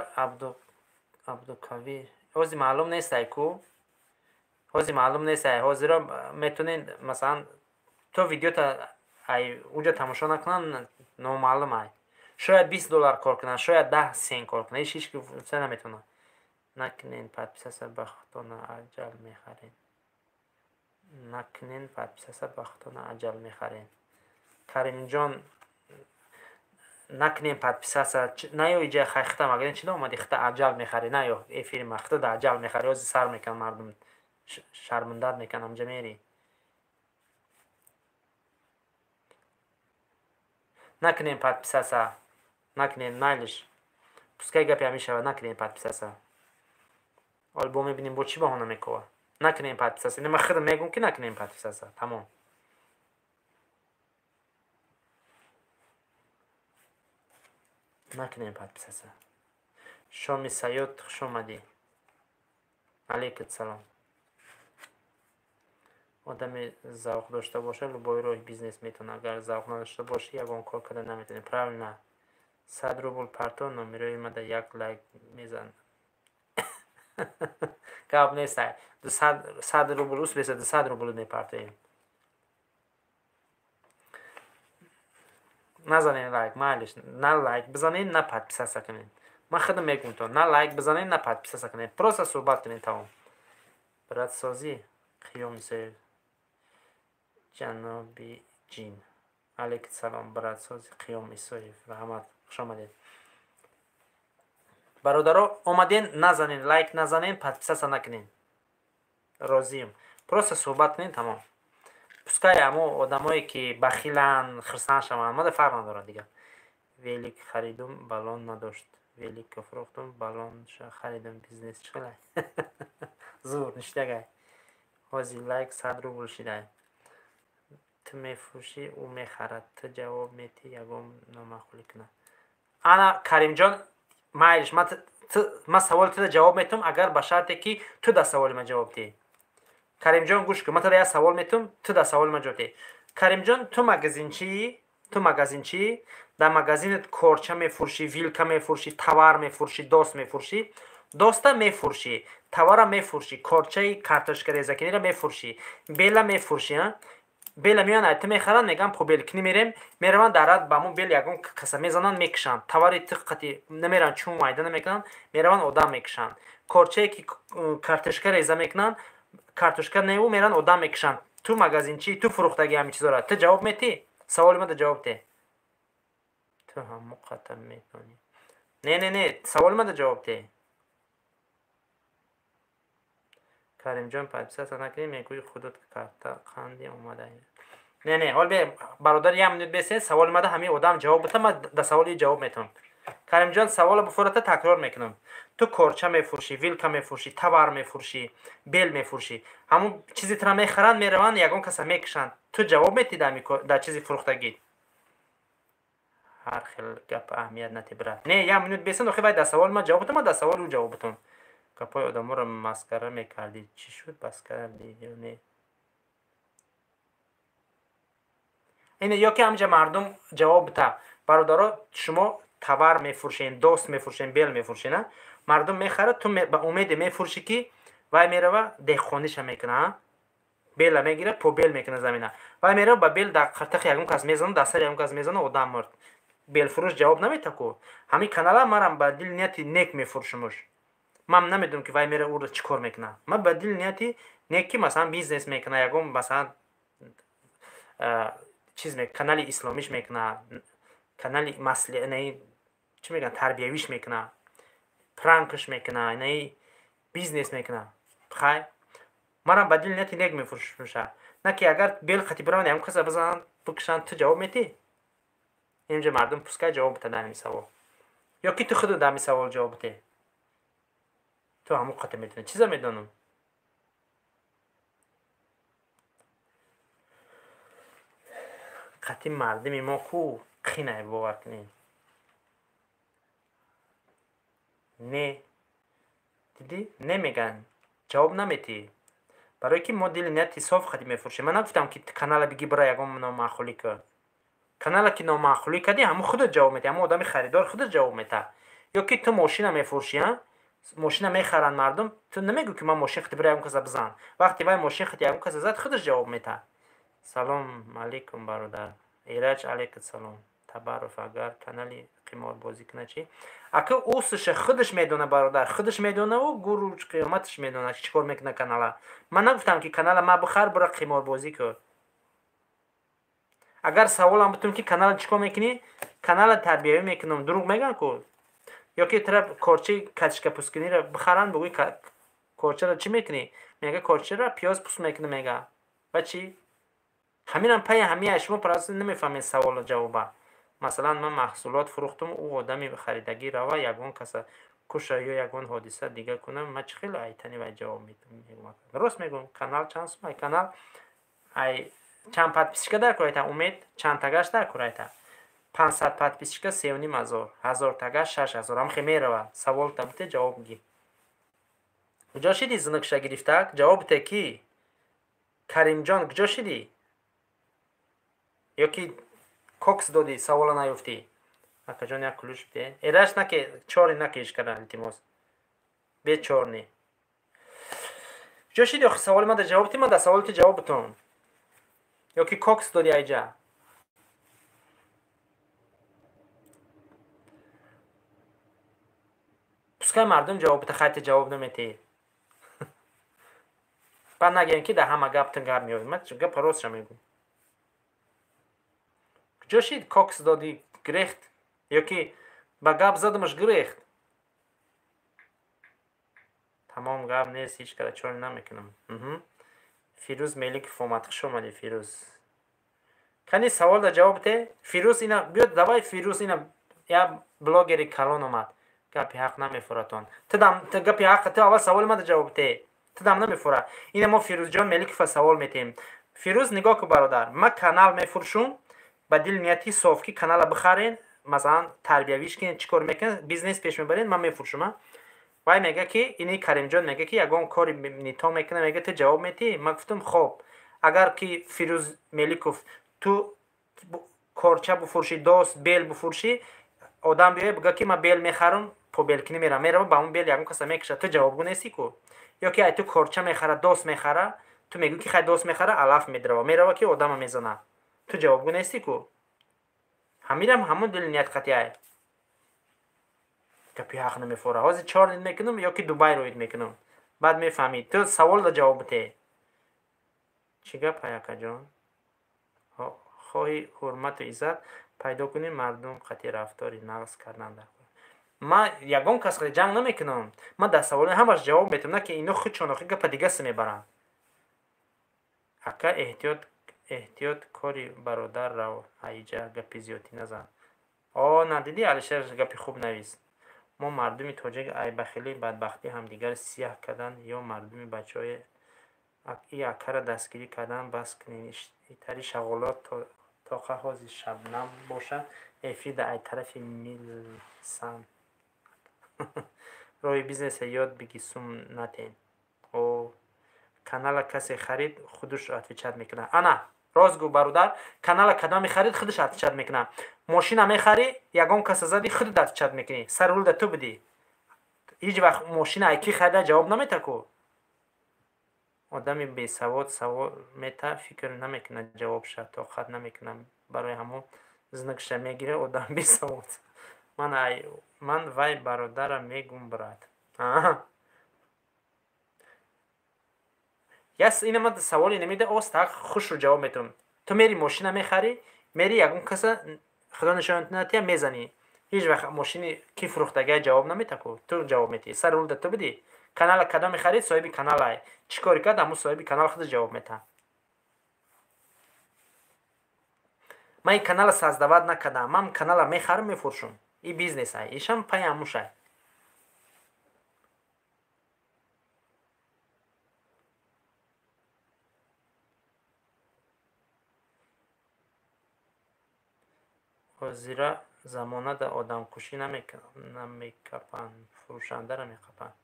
Абдукавӣ, ҳозир маълум нестай ку? Ҳозир маълум нестай. Ҳозиро метонед, масалан, то видеота ай уҷа тамошо накунанд, номаълум ай. Шояд $20 кор кунанд, шояд 10 сент кор кунанд. Ҳеч ки гуфта наметавонад. Накунен подписаться, ба худтона аҷал мехарен. Накунен подписаться, ба худтона аҷал мехарен. Каримҷон, накунем подписаться, наё иҷа хай хита магар чи омади хита аҷал мехарӣ, наё эфири ма хита да аҷал мехарӣ, ҳозир сар мекунанд мардум, шармандат мекунанд, ҳамҷа мерӣ. Накунем подписаться, накунем, майлиш. Пускай гапи ҳамин шавад, накунем подписаться. Ҳол бо мебинем бо чӣ баҳона мекова. Накунем подписаться. Ина ман худам мегӯм ки накунем подписаться. Тамом. Накунем подписаться. Шоми Саёд, хуш омадӣ. Алейкум салом. Одаме завқ дошта боша, любой роҳи бизнес метавонад. Агар завқ надошта бошӣ, ягон кор карда наметавонӣ. Правильно. 100 рубл парто, номерои мада як лайк мезан. Гап нест. 100 рубл ус беса, 200 рубл мепартоем. Назанед лайк, майлиш. На лайк бизанед, на подписаться кунед. Ман худам мегӯм то, на лайк бизанед, на подписаться кунед. Просто суҳбат кунед, тамом. Братсозӣ, Қиём Исоев, ҷаноби ҷин. Алейкум салом, братсози Қиём Исоев. Раҳмат, хуш омадед. Бародаро, омаден, назанед лайк, назанед, подписаться накунед. Розием. Просто суҳбат кунед, тамом. Пускай ҳамо одамое ки бахиланд, хирсанд шаванд, мада фарқ надорад дигар. Велик харидум, баллон надошт. Великка фурӯхтум, баллонша харидум. Бизнес чӣ хелай? Зур, ништягай. Ҳозир лайк 100 рубл шидай. Ту мефурӯшӣ, ӯ мехарад. Ту ҷавоб метӣ, ягон номаъқулӣ кунад. Ана Каримҷон, майлиш, ман саволи туро ҷавоб метиҳам, агар ба шарте ки ту дар саволи ман ҷавоб диҳӣ. Каримҷон, гӯш кун, ман туро як савол метиҳам, ту дар саволи ман ҷавоб диҳӣ. Каримҷон, ту магазинчии? Ту магазинчии? Дар магазинат корча мефурӯшӣ, вилка мефурӯшӣ, товар мефурӯшӣ, дост мефурӯшӣ? Доста мефурӯшӣ, товара мефурӯшӣ, корчаи картошкарезакиниро мефурӯшӣ, бела мефурӯшӣ, а? Бела меоянд, ай ту мехаранд, мегӯянд побелкунӣ мерем, мераванд дар рад ба ҳамон бел ягон каса мезананд, мекушанд. Товари ту қати намеранд, чун майда намекунанд, мераванд одам мекушанд. Корчае ки картошка реза мекунанд, картошка неву мераванд одам мекушанд. Ту магазинчӣ, ту фурӯхтагӣ ҳамин чизоро. Ту ҷавоб метиҳӣ? Саволи мада ҷавоб деҳ. Ту ҳамо қатар медонӣ. Не, не, не, саволи мада ҷавоб деҳ. Каримҷон, подписаться накунӣ, мегӯӣ худот карта қанди омада. Не, не, ҳол бародар, як минут бесед, саволи мада ҳамин одам ҷавоб бита, ман дар саволи ҷавоб метавам. Каримҷон, саволо бифурата такрор мекунам. Ту корча мефурӯшӣ, вилка мефурӯшӣ, товар мефурӯшӣ, бел мефурӯшӣ. Ҳамон чизи тура мехаранд, мераванд, ягон каса мекушанд. Ту ҷавоб метиҳӣ дар чизи фурӯхтагӣ? Ҳар хел гап аҳамият натиҳ, брат. Не, як минут бесед, охир вай дар саволи ман ҷавоб бита, ман дар саволи ӯ ҷавоб битам. Гапҳои одаморо масхара мекардӣ. Чӣ шуд, бас кардӣ ё не? Ин ё ки ҳамҷа мардум ҷавоб бита. Бародаро, шумо товар мефурӯшен, дост мефурӯшен, бел мефурӯшен, а? Мардум мехарад, ту ба умеде мефурӯшӣ ки вай мерава деҳқониша мекунад, а? Бела мегира, побел мекуна замина. Вай мерава, ба бел дар қартахи ягон кас мезана, дар сари ягон кас мезана, одам мурд. Белфурӯш ҷавоб намета ку. Ҳамин канала марам ба дили нияти нек мефурӯшумуш. Ман намедонам, ки вай мера ӯро чӣ кор мекуна. Ман ба дили нияти нек, ки масалан бизнес мекуна, ягон масалан чиз, канали исломиш мекуна, канали масли чӣ мегӯянд, тарбиявиш мекуна, пранкш мекуна, инаи бизнес мекуна. Хай, марам ба дили нияти нек мефурӯшумуша. На ки агар бел қати бираванд, ягон каса бизананд, бикушанд, ту ҷавоб метӣ? Инҷа мардум пускай ҷавоб бита дар ҳамин савол. Ё ки ту худо дар ҳамин савол ҷавоб бите. Ту ҳамон қата медонӣ. Чиза медонам? Қати мардуми мо ку қинай, бовар кунед. Не. Дидӣ? Не мегӯянд. Ҷавоб наметиҳӣ. Барое ки мо дили нияти соф қати мефурӯшем. Ман нагуфтам, ки канала биги, бира ягон номаъқулӣ кун. Канала ки номаъқулӣ кардӣ, ҳамон худат ҷавоб метиҳӣ, ҳамон одами харидор худат ҷавоб метаҳад. Ё ки ту мошина мефурӯшӣ, мошина мехаранд мардум, ту намегӯ, ки ман мошин қати бира ягон каса бизан. Вақте вай мошин қати ягон каса зад, худаш ҷавоб метаҳад. Салом алейкум, бародар. Эраҷ, алейкум салом. Табаров агар канали қиморбозӣ кунад чӣ? Ака, усиша худаш медона, бародар, худаш медонаву гуру қиёматаш медона, чӣ кор мекуна канала. Ман нагуфтам, ки канала ма бихар, бира қиморбозӣ кун. Агар саволам бутум, ки канала чӣ кор мекунӣ, канала тарбиявӣ мекунам, дурӯғ мегӯям ку? Ё ки тара корчаи катишка пусткуниро бихаранд, бугӯи корчаро чӣ мекунӣ? Мега, корчаро пиёз пуст мекунам, мега. Ва чӣ? Ҳаминам пайи ҳамия, шумо просто намефаҳмед саволу ҷавоба. Масалан, ман маҳсулот фурӯхтум, ӯ одами харидагӣ рава, ягон каса куша ё ягон ҳодиса дига кунам, ман чӣ хел айтани вай ҷавоб метам? Рост мегӯям, канал чанд сум? Ай канал ай чанд подписчика дар кор айта? Умед, чанд тагаш дар кор айта? 500 подписчика 3500, 1000 тагаш 6000. Ҳам хе мерава. Савол та бите, ҷавоб ги. Куҷо шидӣ, зинукша гирифтак? Ҷавоб бите, ки Каримҷон, куҷо шидӣ? Ё ки кокс додӣ, савола наёфтӣ? Акаҷон, як ключ бите. Эраш наке, чори накеш кардан, илтимос. Бечорни. Куҷо шидӣ охи, саволи ман дар ҷавоб ти, ман дар саволи ту ҷавоб бутон. Ё ки кокс додӣ айҷа? Пускай мардум ҷавоб бита, хайти ҷавоб наметиҳӣ. Баъд нагӯем, ки дар ҳама гап ту гап меёвӣ. Ман гапа ростша мегӯм. Куҷо шид, кокс додӣ, гирехт? Ё ки ба гап задамаш, гирехт? Тамом, гап нест, ҳеҷ кара чор намекунам. Фирӯз Меликов омад. Хуш омадӣ, Фирӯз. Кани, савол да ҷавоб те. Фирӯз, ина биёд, давай, Фирӯз, ина як блогери калон омад. Гапи ҳақ намефуратон. Тудам гапи ҳақ, ту аввал саволи мада ҷавоб те. Тудам намефура. Ина мо Фирӯзҷон Меликова савол метиҳем. Фирӯз, нигоҳ ку, бародар, ман канал мефурӯшум ба дили нияти соф, ки канала бихарен, масалан тарбиявиш кунед, чӣ кор мекунед, бизнес пеш мебаред, ман мефурӯшум. Вай мега, ки ини Каримҷон мега, ки ягон кори нито мекуна, мега, ту ҷавоб метиҳӣ? Ман гуфтам, хоб, агар ки Фирӯз Меликов, ту корча буфурӯшӣ, дост, бел буфурӯшӣ, одам биёяд, буга, ки ман бел мехарам, побелкунӣ мерам, мерава, ба он бел ягон каса мекушад, ту ҷавобгӯ нестӣ ку? Ё ки ай ту корча мехара, дост мехара, ту мегӯӣ, ки хай, дост мехара, алаф медрава, мерава, ки одама мезана, ту ҷавобгӯ нестӣ ку? Ҳамирам ҳамон дили ният қатъиай. Гапи ҳақ намефора. Ҳозир чор нит мекунам ё ки Дубай роид мекунам, баъд мефаҳмӣ. Ту савол да ҷавоб бите. Чӣ гап, акаҷон? Хоҳи ҳурмату иззат пайдо кунӣ, мардум қатъи рафтори нағз кардан дар. Ман ягон кас ҷанг намекунам, ман дар саволи ҳамаш ҷавоб метавам, на ки ино худшон охи гапа дигасе мебаранд. Ака, эҳтиёт, эҳтиёт, кори бародар рав, айҷа гапи зиёдтӣ назан. О, надидӣ, Алишер гапи хуб навист. Мо мардуми тоҷик айбахелӣ бадбахтӣ ҳамдигар сияҳ кардан ё мардуми бачаҳои и акара дастгирӣ кардан бас кунед. Итари шағолот тоқа ҳозир шабнам боша, эфир ай тарафи милсан. Роҳи бизнеса ёд биги, сум натен. О, канала касе харид, худаш отвечать мекунад. Ана рост гӯ, бародар, канала кадоме харид, худаш отвечать мекунад. Мошина мехарӣ, ягон каса зади, худат отвечать мекунӣ, сари рулда ту будӣ. Ҳеҷ вақт мошина ай ки харида, ҷавоб намета ку. Одами бесавод савол мета, фикр намекунад, ҷавобша тоқат намекунад, барои ҳамон знакша мегирад одам бесавод. Ман вай бародара мегум, брат. Яс ина ман саволе намеда, остак хушру ҷавоб метавам. Ту мери мошина мехарӣ, мери ягон каса худо нишон натия мезанӣ. Ҳеҷ вақт мошини ки фурӯхтагия ҷавоб наметаку, ту ҷавоб метиҳӣ. Сари рулда ту бидӣ. Канала кадоме харид, соҳиби каналай. Чӣ кори кард, ҳамун соҳиби канал худаш ҷавоб метаҳад. Ман ин канала создавать накардам, ман канала мехарам, мефурӯшам. И бизнесай, ишам пай ҳамушай. Ҳозира замонада одамкушӣ намекапанд, фурӯшандаро меқапанд.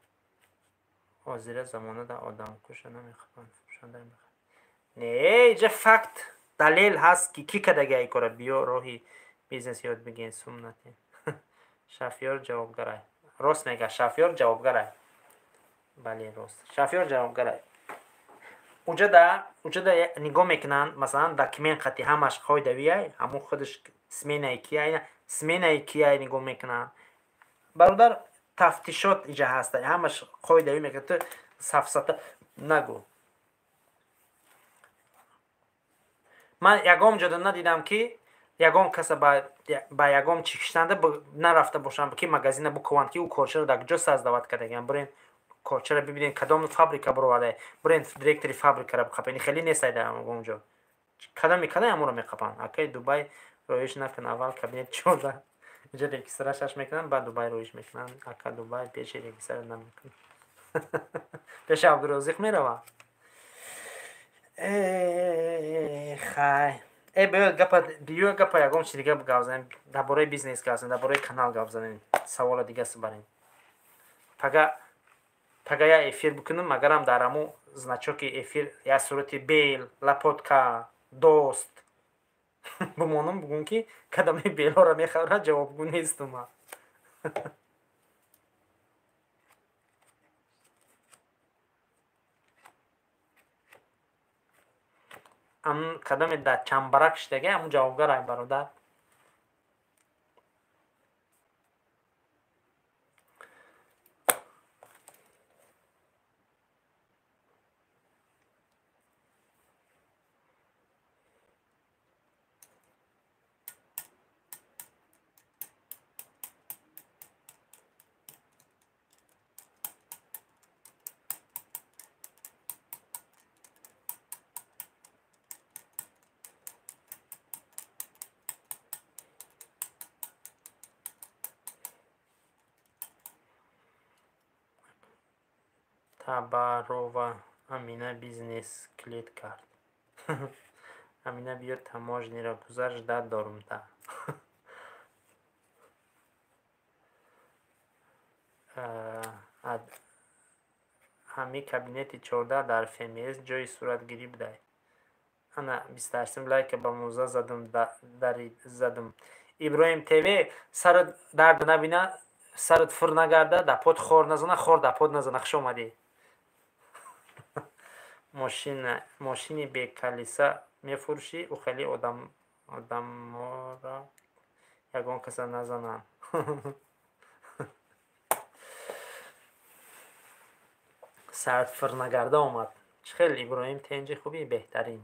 Ҳозира замонада одамкуша намеқапанд, фурӯшандаро меқапанд. Не, иҷа факт, далел ҳаст, ки кӣ кардагия ин кора. Биё роҳи бизнес ёд бигир, сум натиҳ. Шафёр ҷавобгарай. Рост мега, шафёр ҷавобгарай. Бале, рост. Шафёр ҷавобгарай. Уҷада нигоҳ мекунанд, масалан, документ қати ҳамаш қоидавиай, ҳамун худаш сменаи кияй, сменаи кияй нигоҳ мекунанд. Бародар, тафтишот иҷа ҳаста, ҳамаш қоидавӣ мекунад, ту сафсата нагӯ. Ман ягон ҷода надидам, ки ягон каса ба ягон чӣ киштанда нарафта бошам, ки магазина букуванд, ки ӯ корчаро дар куҷо создавать кардагиам. Бурен корчаро бибинед, кадом фабрика буроварда, бурен директори фабрикаро биқапед. Хеле нестай дар он ҷо. Кадоми кадай ҳамонро меқапанд. Акай Дубай роиш накун, аввал кабинет 14 иҷа регистрашаш мекунанд, баъд Дубай роиш мекунанд. Ака Дубай пеши регистра намекунад. Пеши Абдурозиқ мерава. Хай. Биё гапа, биё гапа ягон чи дига гап занем, дар бораи бизнес гап занем, дар бораи канал гап занем, савола дига сибарем. Пага я эфир бикунам, агарам дар ҳамун значоки эфир я сурати бел, лапотка, дост бимонам, бугум ки кадами белҳоро мехарад, ҷавобгӯ нестум ман. Ам кадоме дар чамбарак шидаги, ҳамун ҷавобгар ай, бародар. Табарова Амина бизнес клет кард. Амина биё таможниро гузар, ждать дорум та. Ҳами кабинети 14 дар ФМС ҷои суратгирӣ будай. Ана 28 лайка ба муза задум, дари задум. Иброҳим ТВ, сарат дард набина, сарат фур нагарда, да под хор назана, хор да под назана. Хуш омадӣ. Мошини бекалиса мефурӯшӣ, ӯ хеле одамора ягон каса назананд. Сарат фур нагарда омад. Чӣ хел Иброҳим тенҷи хуби беҳтарин.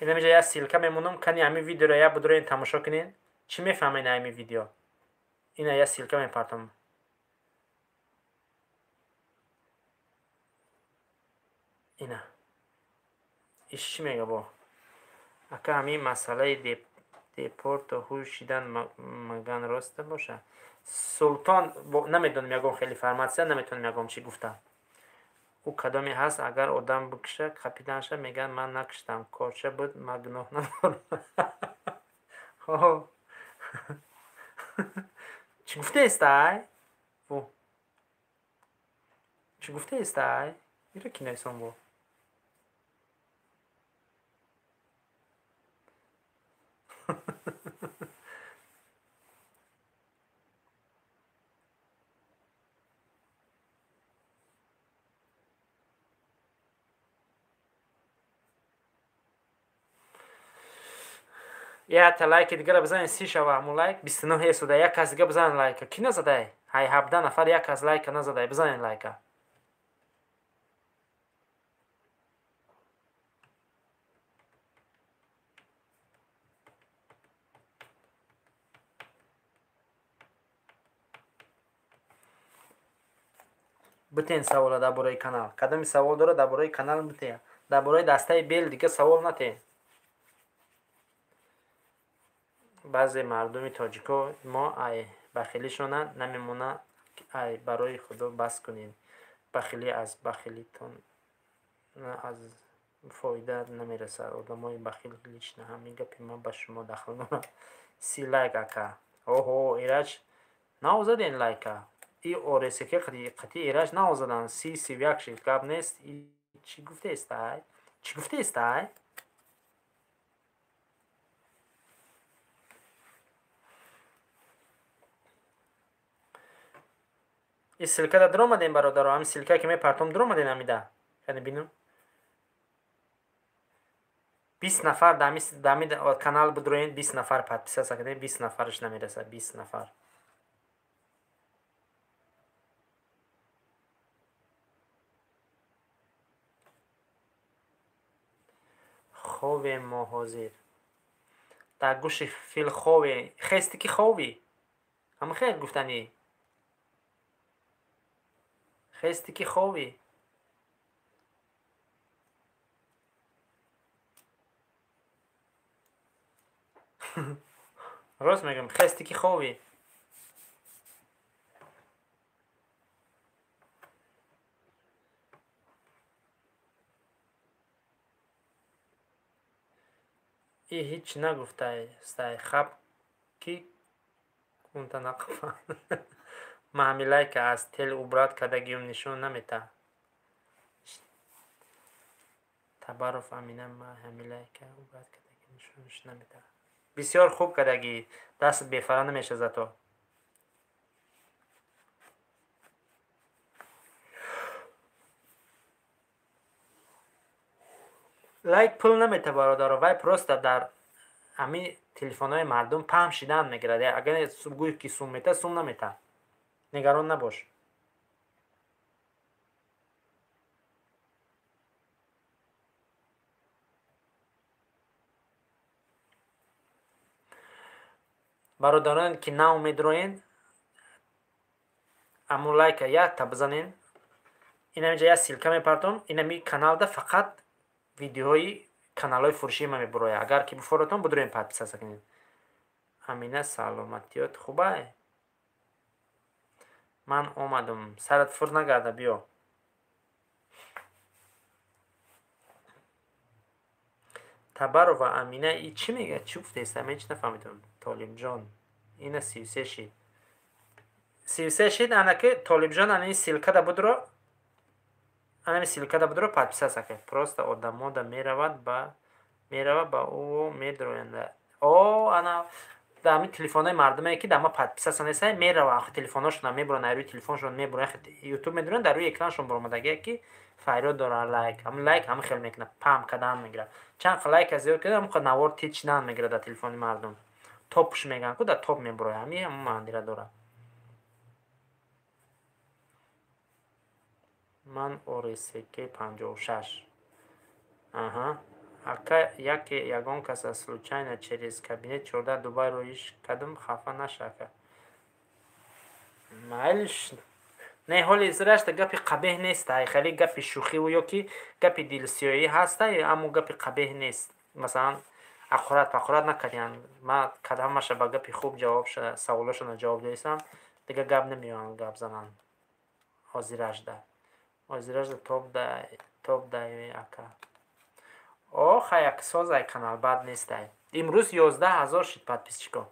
Инамиҷа як ссылка мемонам, кани ҳамин видеоро як будроен тамошо кунед. Чӣ мефаҳмед ҳамин видео? Ина як ссылка мепартам. Ина. Иш чӣ мега бо? Ака ҳамин масъалаи депорту ҳуш шидан маган роста боша? Султон, намедонам ягон хеле информатсия, наметонам ягон чӣ гуфтам. Ӯ кадоме ҳаст, агар одам бикуша, капитанша мегӯяд ман накуштам, корча буд, ман гуноҳ надорам. Чӣ гуфтаестай? Чӣ гуфтаестай? Иро ки нависон бо? Якта лайки дигара бизанед, 30 шава ҳамун лайк, 29 эсуда. Як кас дига бизанед лайка. Кӣ назадай? Ҳай 17 нафар як кас лайка назадай. Бизанед лайка. Битен савола дар бораи канал. Кадоми савол дора дар бораи канал битен. Дар бораи дастаи бел дига савол натен. Баъзе мардуми тоҷико мо ай бахилишона намемона, ай барои худо бас кунед. Бахилӣ аз бахилитон аз фоида намерасад. Одамои бахил лично ҳамин гапи ман ба шумо дахл дорад. 30 лайк ака. Оҳо, Ираҷ наозаден лайка. И оресеке қати Ираҷ наозадан. 30 31 шид, гап нест. И чӣ гуфтеестай? Чӣ гуфтеестай? И ссылка да дуромадем, бародаро. Ҳамин ссылка ки мепартом дуромадем ҳамида. Яъне бинум. 20 нафар дами канал бидроен, 20 нафар подписаться кардем, 20 нафараш намерасад, 20 нафар. Ховем мо ҳозир. Дар гӯши фил хове. Хести ки ховӣ? Ҳама хел гуфтанӣ. Хести ки ховӣ? Рост мегӯям, хести ки ховӣ. И ҳеҷ нагуфтаистай, хаб ки кунта нақфа. Ман ҳами лайка аз тел убрат кардагиюм нишон намета. Табаров Амина, ман ҳами лайка убрат кардагиюм нишонш намета. Бисёр хуб кардагӣ, дастат бефара намешавад зато. Лайк пул намета, бародаро, вай просто дар ҳамин телефонҳои мардум паҳн шидан мегирад. Агар гӯй ки сум мета, сум намета. Нигарон набош. Бародарон ки нав медроен, амун лайка якта бизанен. Инамиҷа як ссылка мепартом. Инами каналда фақат видеои каналҳои фурӯшии ман мебурояд. Агар ки буфоратон, бидроен подписаться кунед. Амина, саломатиёт хубай? Ман омадам. Сарат фур нагарда, биё. Табарова Амина и чӣ мегӯяд? Чӣ гуфтаест? Ман ҳеҷ нафаҳмидам. Толибҷон. Ина 33 шид. 33 шид, анаки Толибҷон ана ин ссылка да будро. Анами ссылка да будро подписаться кунед. Просто одамода меравад ба ӯ медроянд. О, ана дар ҳамин телефонҳои мардуме ки дар ма подписаться нестанд, мерава, ахи телефонҳошона мебуранд, дар рӯи телефоншон мебуранд, ютуб медуранд, дар рӯи экраншон буромадагие ки файрод дора лайк. Ҳамин лайк ҳамин хел мекунад, паҳм кардан мегирад. Чанд лайка зиёд кунад, ҳамон навор тез шидан мегирад дар телефони мардум. Топш мегӯянд ку, дар топ мебурояд. Ҳамин ҳамон маънира дорад. Ман ОРСК 56. Аҳа. Ака, яке ягон каса случайно через кабинет 14 Дубай роиш кардам, хафа наша, ака. Майлиш. Не, ҳоли зирашта гапи қабеҳ нест, ай хеле гапи шӯхиву ё ки гапи дилсиёӣ ҳаст, аммо гапи қабеҳ нест. Масалан, ақурат пақурат накардиянд. Ман кадамаша ба гапи хуб ҷавоб саволошона ҷавоб додистам, дига гап намеоянд гап зананд. Ҳозиражда. Ҳозиражда топ дай ака. О, хай як соз ай канал бад нест ай. Имрӯз 11 000 шид подписчико.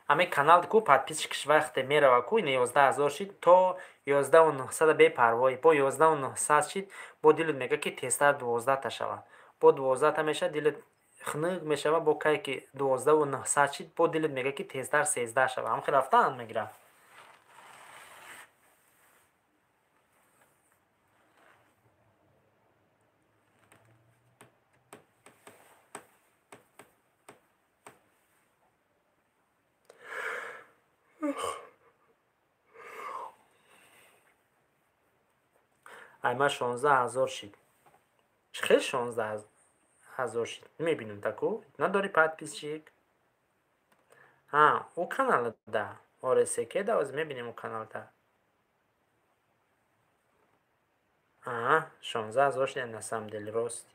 Ҳамин канал ку подписчикш вақте мерава ку, ина 11 000 шид, то 11 900 бепарвоӣ. Бо 11 900 шид, бо дилат мега ки тезтар 12 та шава. Бо 12 та мешава, дилат хунук мешава, бо кае ки 12 900 шид, бо дилат мега ки тезтар 13 шава. Ҳам хел рафтаанд мегирад. Ай ма 16 000 шид. Чӣ хел 16 000 шид? Мебинам таку. Надори подписчик? Ҳа, ӯ каналда. Оресеке да оз мебинем ӯ каналда. Аа, 16 000 шид на самом деле рост.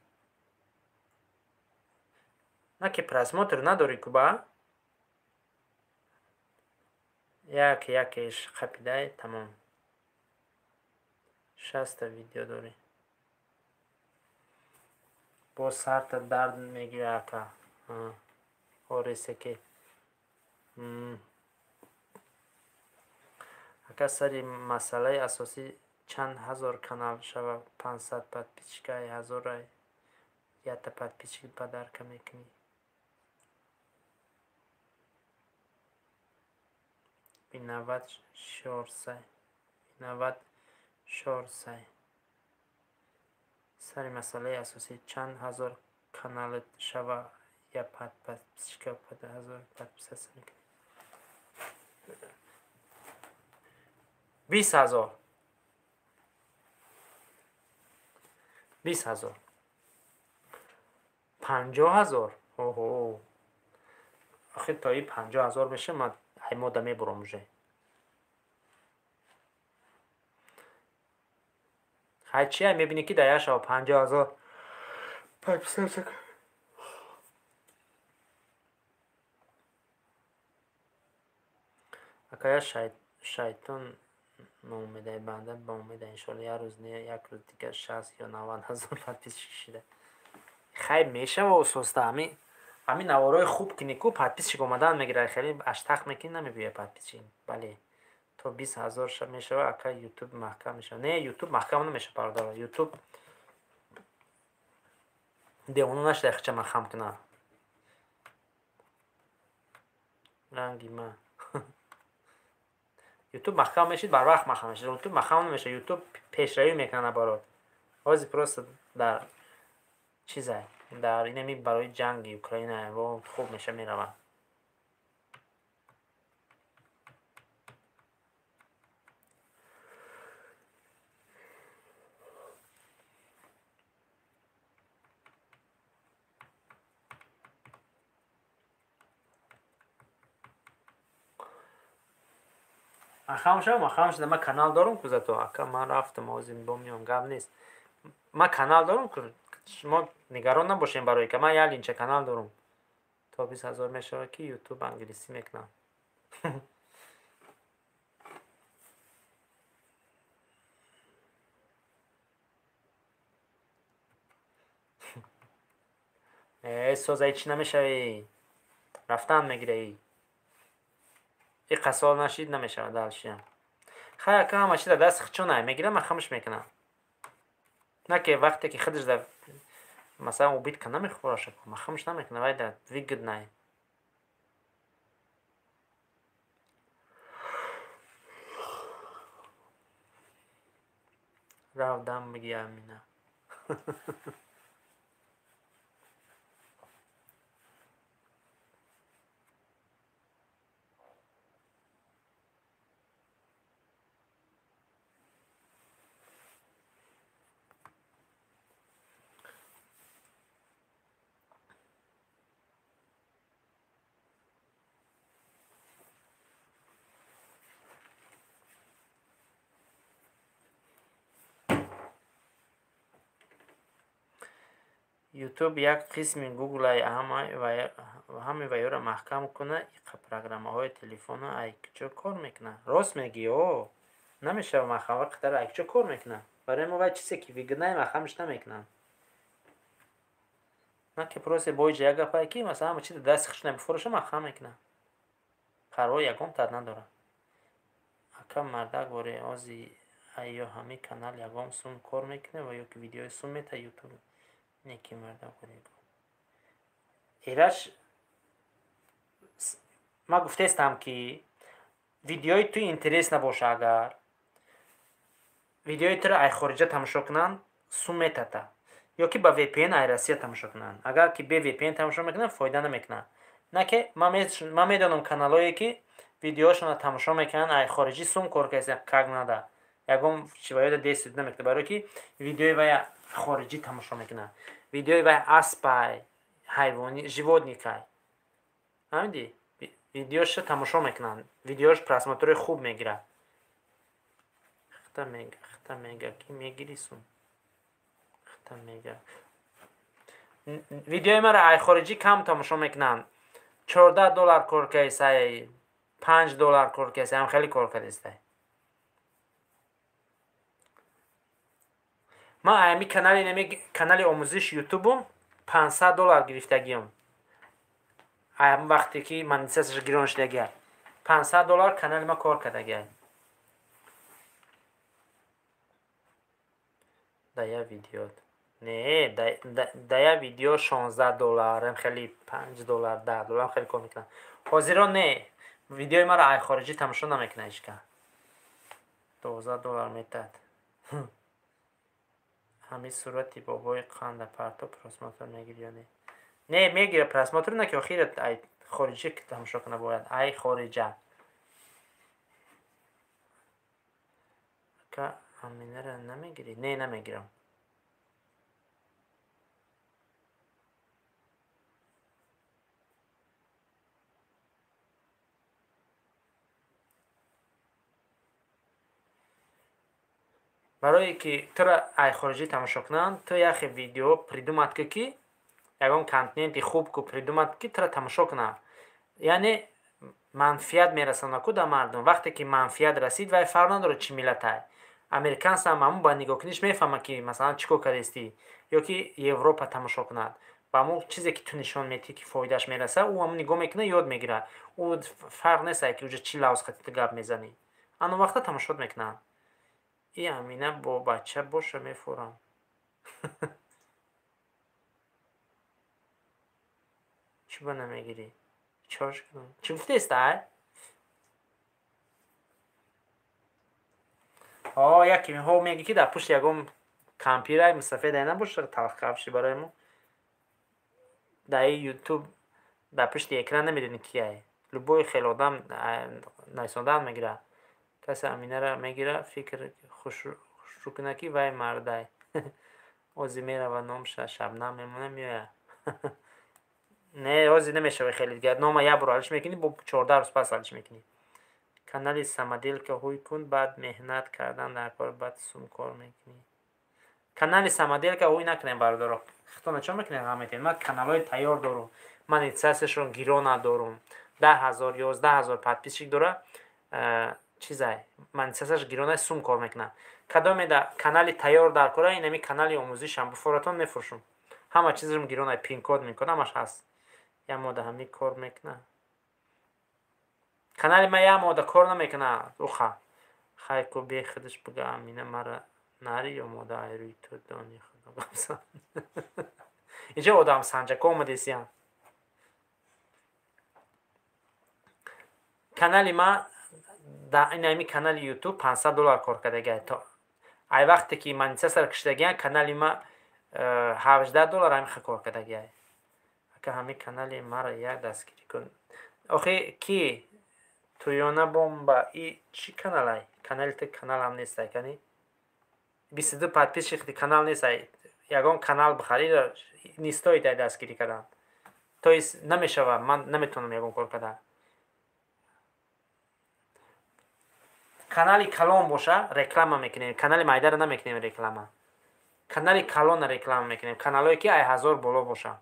На ки просмотр надори куба? Як якеш қапидай тамом. 60-та видео дорӣ. Боз сарта дард мегира ака. Оресеке. Ака, сари масъалаи асосӣ чанд ҳазор канал шава 500 подписчика ай ҳазорай якта подписчик подарка мекунӣ. Виноват шорсай. Виноват шорсай. Сари масъалаи асосӣ чанд ҳазор каналат шава я подписчика ҳазор подписаться мекунӣ. 20 000. 20 000. 50 000. Оҳо. Охир то и 50 000 меша ман ҳаймода мебурам уже. Хай чия мебинӣ ки дар як шава 50 000 подписаться. Ака, я шайтон ноумедай банда ба умеда иншоалло як рӯз не як рӯз дигар 60 ё 90 ҳазор подписчик шида. Хай мешава ососта ҳами наворои хуб кунӣ ку подписчик омадан мегирад хеле аштақ мекунӣ намебиёяд подписчик. Бале то 20 000 мешава ака ютуб маҳкам мешава. Не ютуб маҳкам намешава бародаро. Ютуб девона нашуда хича маҳкам кунад. Ранги ма. Ютуб маҳкам мешид барвақт маҳкам мешид. Ютуб маҳкам намешавад. Ютуб пешравӣ мекунад наоборот. Ҳозир просто дар чизай дар инами барои ҷанги Украина хуб меша меравад. Маҳкам шава, маҳкам шуда ман канал дорум ку зато ака ман рафтам ҳозир бо меём гап нест. Ман канал дорум ку шумо нигарон набошем барои ка ман як линча канал дорум. То 20 000 мешавад ки ютуб англисӣ мекунам. Э созаи чӣ намешавӣ? Рафтан мегираӣ. И қасол нашид намешавад дальше. Хай ака ҳама чи дар дасти худшонай мегирам ман мекунам. На ки вақте ки худаш дар масалан убытка намехӯраша махамш намекунад вай дар выгодный. Рав дам бигӣ Амина. Ютуб як қисми гуглай ҳамаи вайёро маҳкам куна иқа программаҳои телефона ай куҷо кор мекунад? Рост мегӯӣ о намешава маҳкам вақт ай куҷо кор мекунад? Барои мо вай чизе ки выгодный маҳкамаш намекунанд. На ки просто боиҷа як гапае ки масалан ҳама чи дар дасти худшон бифурӯша маҳкам мекунад. Парво ягон тар надорад. Ака мардак боре ози ай ё ҳамин канал ягон сум кор мекунад ва ё ки видеои сум метаҳад ютуб не ки мардак боре. Эраҷ ман гуфтаистам ки видеои ту интерес набоша агар видеои туро ай хориҷа тамошо кунанд сум метата ё ки ба VPN ай Россия тамошо кунанд. Агар ки бе VPN тамошо мекунанд фоида намекунанд. На ки ман медонам каналҳое ки Видеошонро тамошо мекунанд, ай хориҷӣ сум кор кардааст, как надо. Ягон чиваёда десид намекунад, барое ки видеои вая хориҷӣ тамошо мекунад. Видеои вай аспай, ҳайвони, животникай. Фаҳмидӣ? Видеошо тамошо мекунанд. Видеош просмотрои хуб мегирад. Хта мега, хта мега, ки мегири сум? Хта мега. Видеои маро ай хориҷӣ кам тамошо мекунанд. $14 кор кардааст, $5 кор кардааст, ҳам хеле кор кардааст. Ман ами канали нами канали омӯзиш ютубум $500 гирифтагиам. Ам вақте ки монетизатсияш гирон шудагия. $500 канали ма кор кардагия. Да я видео. Не, да я видео $16, ам хеле $5, $10 ам хеле кор мекунам. Ҳозиро не. Видеои маро ай хориҷӣ тамошо намекунад ҳеҷ кас. $12 метад. Ҳамин сурати бобои қанда парто просмотр мегири ё не? Не, мегира просмотр на ки охир ай хориҷӣ тамошо кунад бояд. Ай хориҷа. Ака Аминара намегирӣ? Не, намегирам. Барое ки туро ай хориҷӣ тамошо кунанд, ту яхе видео придумат ки ки ягон контенти хуб ку придумат ки туро тамошо кунанд. Яъне манфиат мерасонад ку дар мардум. Вақте ки манфиат расид, вай фарқ надорад чӣ миллатай. Американсам ҳамун ба нигоҳкуниш мефаҳмад ки масалан чӣ кор кардастӣ, ё ки Европа тамошо кунад. Ба ҳамун чизе ки ту нишон медиҳӣ ки фоидааш мерасад, ӯ ҳамун нигоҳ мекунад, ёд мегирад. Ӯ фарқ нест ки уҷа чӣ лавз хати ту гап мезанӣ. Ано вақта тамошот мекунанд. И Амина бо бача боша мефурам. Чӣ ба намегирӣ? Чорш кунам. Чӣ гуфтест, ай? Ҳо, яке ҳо мегӣ ки дар пушти ягон кампирай мусафедай набоша талхкавши барои мо. Дар ютуб дар пушти экран намедонӣ кияй. Любой хел одам нависондан мегирад. Касе Аминара мегира, фикр хушрӯ кунад ки вай мардай. Ози мерава номша Шабнам мемона меояд. Не, ози намешава хеле дигар. Нома як бор алиш мекунӣ, бо 14 рӯз пас алиш мекунӣ. Канали самоделка ҳуй кун, баъд меҳнат кардан дар кор, баъд сум кор мекунӣ. Канали самоделка ҳуй накунем, бародаро. Хитона чо мекунем ғам метиҳед? Ман каналҳои тайёр дорум. Монетизатсияшон гиро надорум. 10,000, 11,000 подписчик дора. Чизай, монетизатсияш гиронай сум кор мекунад. Кадоме да канали тайёр дар кора, инами канали омӯзишам буфоратон мефурӯшум. Ҳама чизам гиронай, пин-код, мин-код ҳамаш ҳаст. Як мода ҳами кор мекунад. Канали ма як мода кор намекунад. Уха. Хайку бе худаш бига Амина мара нари ё мода ай рӯи ту дони худо гапсан. Инҷа одам санҷако омадесиян. Канали ма дар инами канали ютуб $500 кор кардагиай. То ай вақте ки монетизатсияро кушидагиан, канали ма $18 ҳамиха кор кардагиай. Ака ҳами канали маро як дастгирӣ кун. Охи ки Туёна бомба и чӣ каналай? Канали ту каналам нестай, кани? 22 подписчик канал нестай. Ягон канал бихарӣ, не стоит ай дастгирӣ кардан. То есть намешава, ман наметавонам ягон кор кардан. Канали калон боша, реклама мекунем. Канали майдаро намекунем реклама. Канали калона реклама мекунем. Каналое ки ай 1000 боло боша.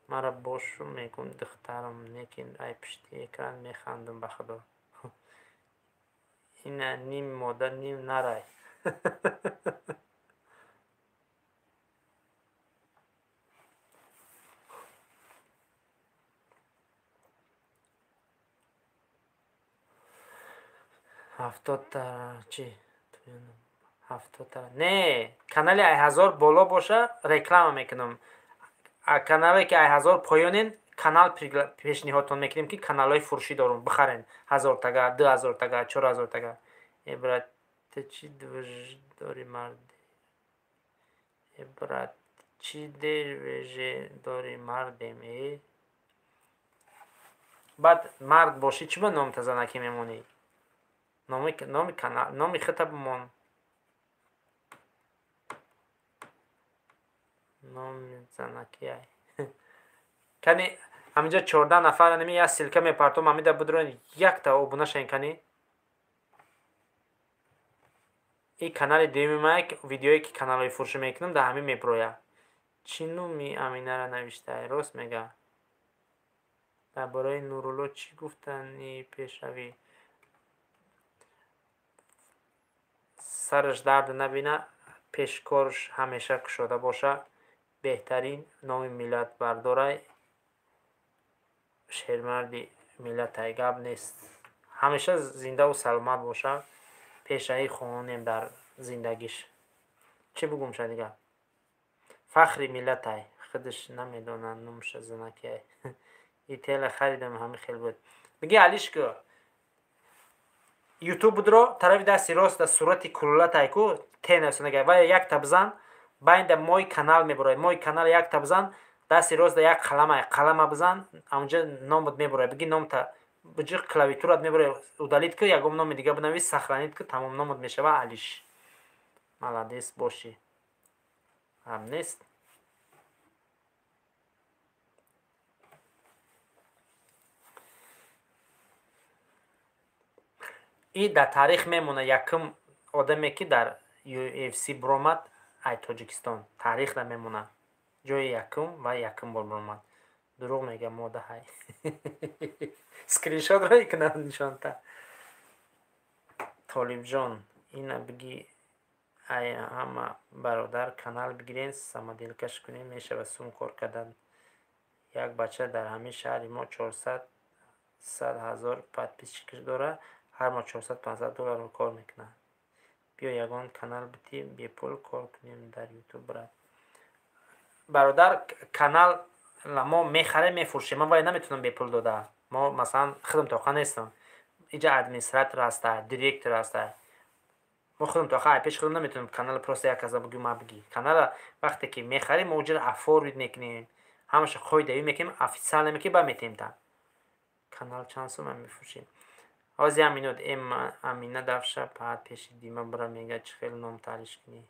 Мара бошу мегум духтарам, лекин ай пушти экран механдам ба худо. Ина ним мода, ним нарай. Ҳафтодта чи? Ҳафтодта. Не, канали ай 1000 боло боша, реклама мекунам. Канале ки ай 1000 поёнен, канал пешниҳодтон мекунем ки каналҳои фурӯшӣ дорум, бихарен. 1000 тага, 2000 тага, 4000 тага. Э брат, ту чӣ движ дори марде? Э брат, чӣ движ дори мардем, э? Баъд мард бошӣ, чӣ ба номта занакӣ мемонӣ? Номи хита бимон. Номи занакиай. Кани ҳаминҷа 14 нафар нами як ссылка мепартом, ҳамида бидурен, якта обуна шавен кани. И канали дуюми ман, видеое ки каналҳои фурӯшӣ мекунам, дар ҳамин меброяд. Чӣ номи Аминара навиштае? Рост мега. Дар бораи Нурулло чӣ гуфтани пешравӣ? Сараш дард набина, пешкорш ҳамеша кушода боша. Беҳтарин номи миллатбардорай, шермарди миллатай, гап нест. Ҳамеша зиндаву саломат боша. Пешравӣ хонем дар зиндагиш. Чӣ бугум ша дигар? Фахри миллатай. Худаш намедонад номша занакиай. И тела харидам, ҳамин хел буд. Биги Алишко. Ютуб будро тарафи дасти рост дар сурати кулулатай ку те нависонага. Вай якта бизан, байнда мой канал мебурад. Мой канал якта бизан, дасти рост дар як қаламай, қалама бизан, онҷа номат мебурад. Биги номта биҷиқ, клавитурат мебурад, удалить ку, ягон номи дига бинавис, сохранить ку, тамом, номат мешава Алиш. Молодец бошӣ. Ҳам нест. И дар таърих мемонад якум одаме ки дар UFC биромад ай Тоҷикистон. Таърихда мемонад. Ҷои якум ва якум бор биромад. Дурӯғ мега мода ҳай. Скриншотро икунам нишонта. Толибҷон, ина биги ай ҳама бародар канал бигирен, самоделкаш кунем, мешава сум кор кардан. Як бача дар ҳамин шаҳри мо 400 ҳазор подписчик дорад, ҳар моҳ 400-500 доллар кор мекунад. Биё ягон канал бити, бепул кор кунем дар ютуб, брат. Бародар, канал мо мехарем, мефурӯшем. Ман вай наметавонам бепул дода. Мо масалан худам тоқа нестам. Иҷа администратор ҳаста, директор ҳаста. Мо худам тоқа ай пеши худам наметавонем канал просто як каза бигӯ, ма бигӣ. Канала вақте ки мехарем, мо уҷара оформить мекунем. Ҳамаша қоидави мекунем, официально мекунем, ба метем та. Канал чанд сум мефурӯшем? Ҳозир як минут Амина давша паҳат пеши Дима бира, мега чӣ хел ном таъриш кунӣ.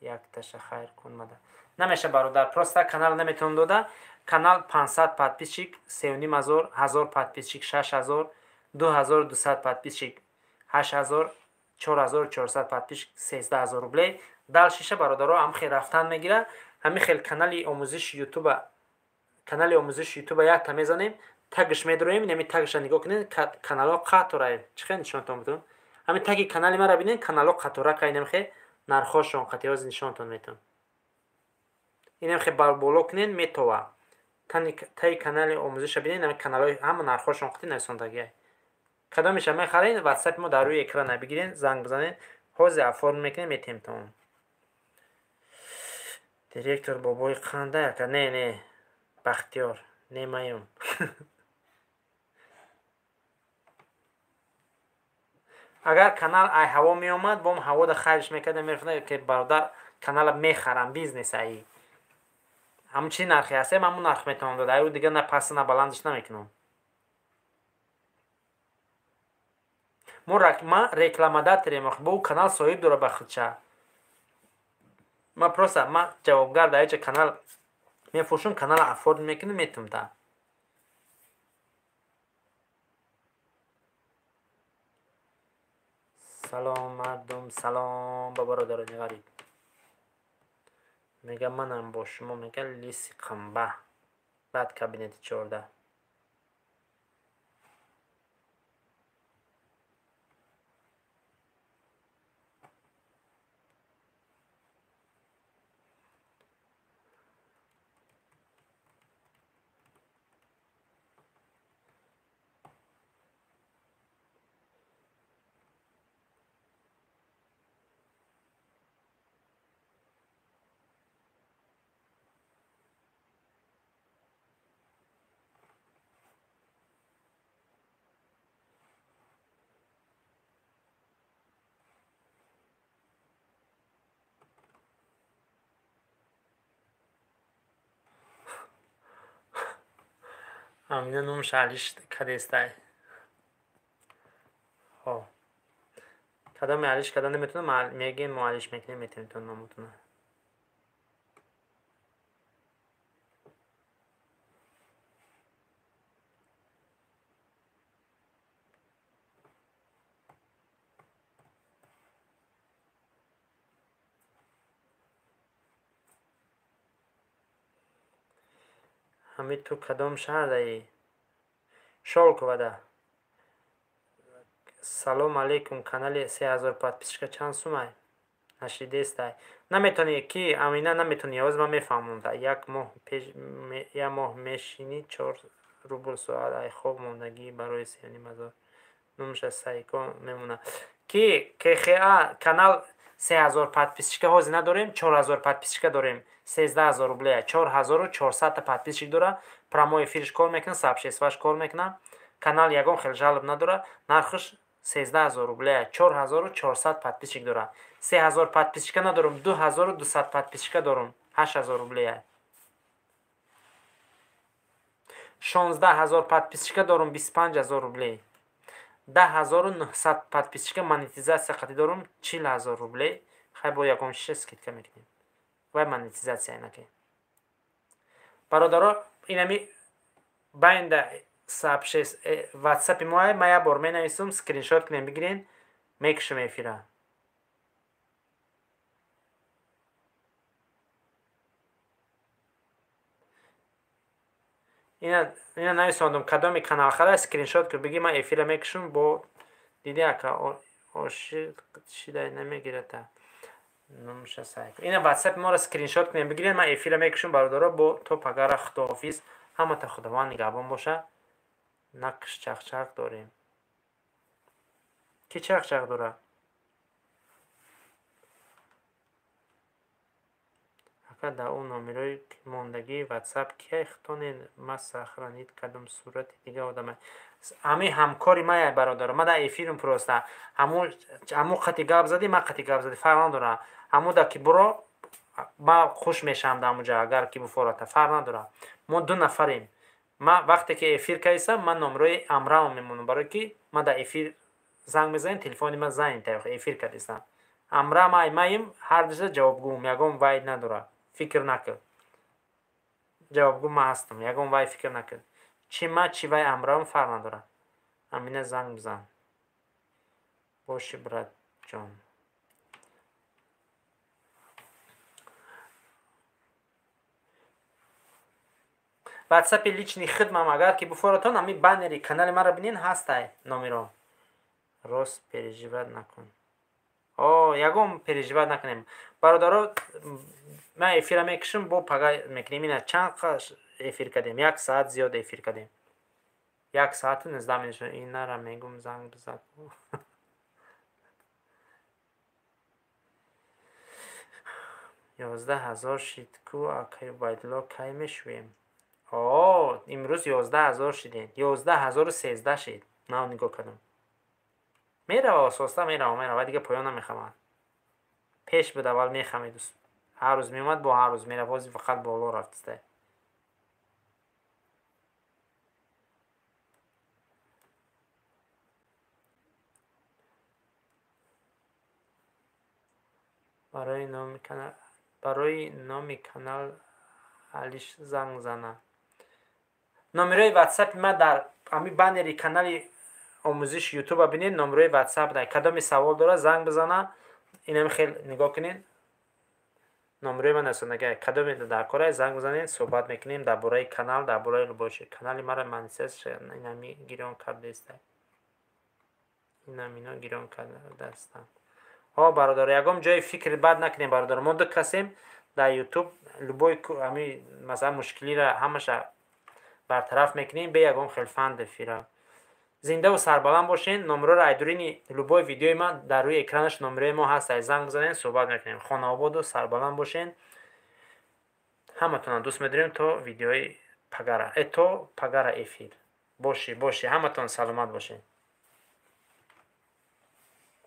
Якташа хайр кун мада. Намеша бародар, просто канал наметавонам дода. Канал 500 подписчик, 3500, 1000 подписчик, 6000, 2200 подписчик, 8000, 4400 подписчик, 13000 рублей. Дальшиша бародаро ҳам хел рафтан мегира. Ҳамин хел канали омӯзиши ютуба, канали омӯзиши ютуба якта мезанем, тагш медроем, инами тагша нигоҳ кунед, каналҳо қатора. Чӣ хел нишонтон бутун? Ҳамин таги канали мара бинед, каналҳо қатора кайнам хел нархҳошон қатиҳоз нишонтон метавон. Инам хел боло кунед, метова. Таи канали омӯзиша бинед, ҳамин каналҳои ҳама нархҳошон қати нависондагиай. Кадомеша мехаред, ватсапи мо дар рӯи экран бигиред, занг бизанед, ҳозир оформ мекунем, метем тамом. Директор бобои қандай ака? Не, не, Бахтиёр, не маём. Агар канал ай ҳаво меомад, бом ҳавода хайрш мекардам, мефурӯхтам, ки бародар канала мехарам, бизнес ай. Ҳамун чи нархе ҳаст, ҳамун нарх метавонам дод. Ай ӯ дигар на паст, на баландаш намекунам. Ма рекламодаторем, бо ӯ канал соҳиб дора ба худша. Ма просто ма ҷавобгар дар ҳеҷа канал мефурӯшам, канала оформ мекунам, метавонам та. Салом мардум, салом ба бародарони ғариб. Мега манам бо шумо, мега лиси қамба. Баъд кабинети 14. Амина номша алиш кадестай. Хо. Кадоме алиш карда наметавонам, мегӯем мо алиш мекунем, метавонем номотона. Ҳамид, ту кадом шаҳрдаӣ? Шолковада. Салом алейкум, канали 3000 подписчика чанд сумай? Нашидестай. Наметонӣ ки Амина, наметонӣ, ҳозир ман мефаҳмонда. Як моҳ пеш, як моҳ мешинӣ 4 рубл соат, ай хоб мондагӣ барои 3,5 ҳазор. Номаша Сайко мемона. Ки КХА канал 3000 подписчика ҳозир надорем, 4000 подписчика дорем. 13 000 рублея. 4400 та подписчик дора. Прямой эфирш кор мекунад, сообществоаш кор мекунад. Канал ягон хел жалоб надора. Нархш 13 000 рублея. 4400 подписчик дора. 3000 подписчика надорам, 2200 подписчика дорам. 8000 рублея. 16 000 подписчика дорам, 25 000 рублей. 10 900 подписчика монетизатсия қатӣ дорам, 40 000 рублей. Хай, бо ягон шиша скидка мекунем. Вай монетизатсия наки. Бародаро, инами байнда сообщество ватсапи моа, ма як бор менависам, скриншот кунем, бигирен, мекушам эфира. Ина нависондум, кадоми каналхара скриншот ку, биги, ман эфира мекушам. Бо диди, ака, ошиқ шидай намегирата. Номша сайко. Ина ватсапи моро скриншот кунем, бигирен, ман эфира мекушам, бародаро. Бо то пагара худоҳофиз, ҳамата Худованд нигаҳбон боша. Нақш чақчақ дорем. Ки чақчақ дора? Ака, дар он номерои мондагии ватсап кия хитоне? Ма сохранить кардам сурати дига одама. Ҳамин ҳамкори мая, бародаро. Ма дар эфирм просто. Ҳамун қати гап задӣ, ма қати гап задӣ, фарқ надора. Ҳамуда ки буро, ма хуш мешавам дар ҳамуҷа, агар ки буфората, фарқ надора. Мо ду нафарем. Ма вақте ки эфир кардистам, ман номерои амраам мемонам, барое ки ма дар эфир занг мезанем, телефони ман занг эфир кардистам. Амрам ай маим, ҳар душа ҷавобгӯм, ягон вай надора. Фикр накун. Ҷавобгӯ ма ҳастам, ягон вай фикр накун. Чӣ ма, чӣ вай амраам, фарқ надора. Амина, занг бизан. Боши, братҷон. Ватсапи личный хидмам агар ки буфоратон, ҳамин баннери канали маро бинен, ҳастай номеро. Рост, переживать накун. О, ягон переживать накунем. Бародаро, ман эфира мекушам, бо пага мекунем. Ина чанд эфир кардем? Як саат зиёд эфир кардем. 1 саату 19 минут. Инара мегум, занг бизан. 11 000 шид ку, акай Убайдулло, кай мешӯем? О, имрӯз 11 000 шидем. 11 013 шид. Нав нигоҳ кардам. Мерава, ососта мерава, мерава, дига поён намехамад. Пеш буд, аввал мехамид, ҳар рӯз меомад, бо ҳар рӯз мерафт, ҳозир фақат боло рафтиста. Барои номи канал алиш занг зана. Номерои ватсапи ман дар ҳамин баннери канали омӯзиши ютуба бинед, номерои ватсап дар. Кадоме савол дорад, занг бизана. Инами хел нигоҳ кунед, номерои ман расонага. Кадоме дар кора, занг бизанед, суҳбат мекунем дар бораи канал, дар бораи любой. Канали мара монетизатсия инами гирён кардаиста, инамино гирён кардаастанд. Ҳо, бародар, ягон ҷои фикри бад накунем, бародар. Мо ду касем дар ютуб, любой ҳами масалан мушкилиро ҳамаша бартараф мекунем бе ягон хел фанду фира. Зиндаву сарбаланд бошен. Номероро айдурини любой видеои ман дар рӯи экранаш номерои мо ҳаст, занг бизанед, суҳбат мекунем. Хонаободу сарбаланд бошен. Ҳаматонро дӯст медорем. То видеои пагара, то пагара эфир. Боши, боши, ҳаматон саломат бошед.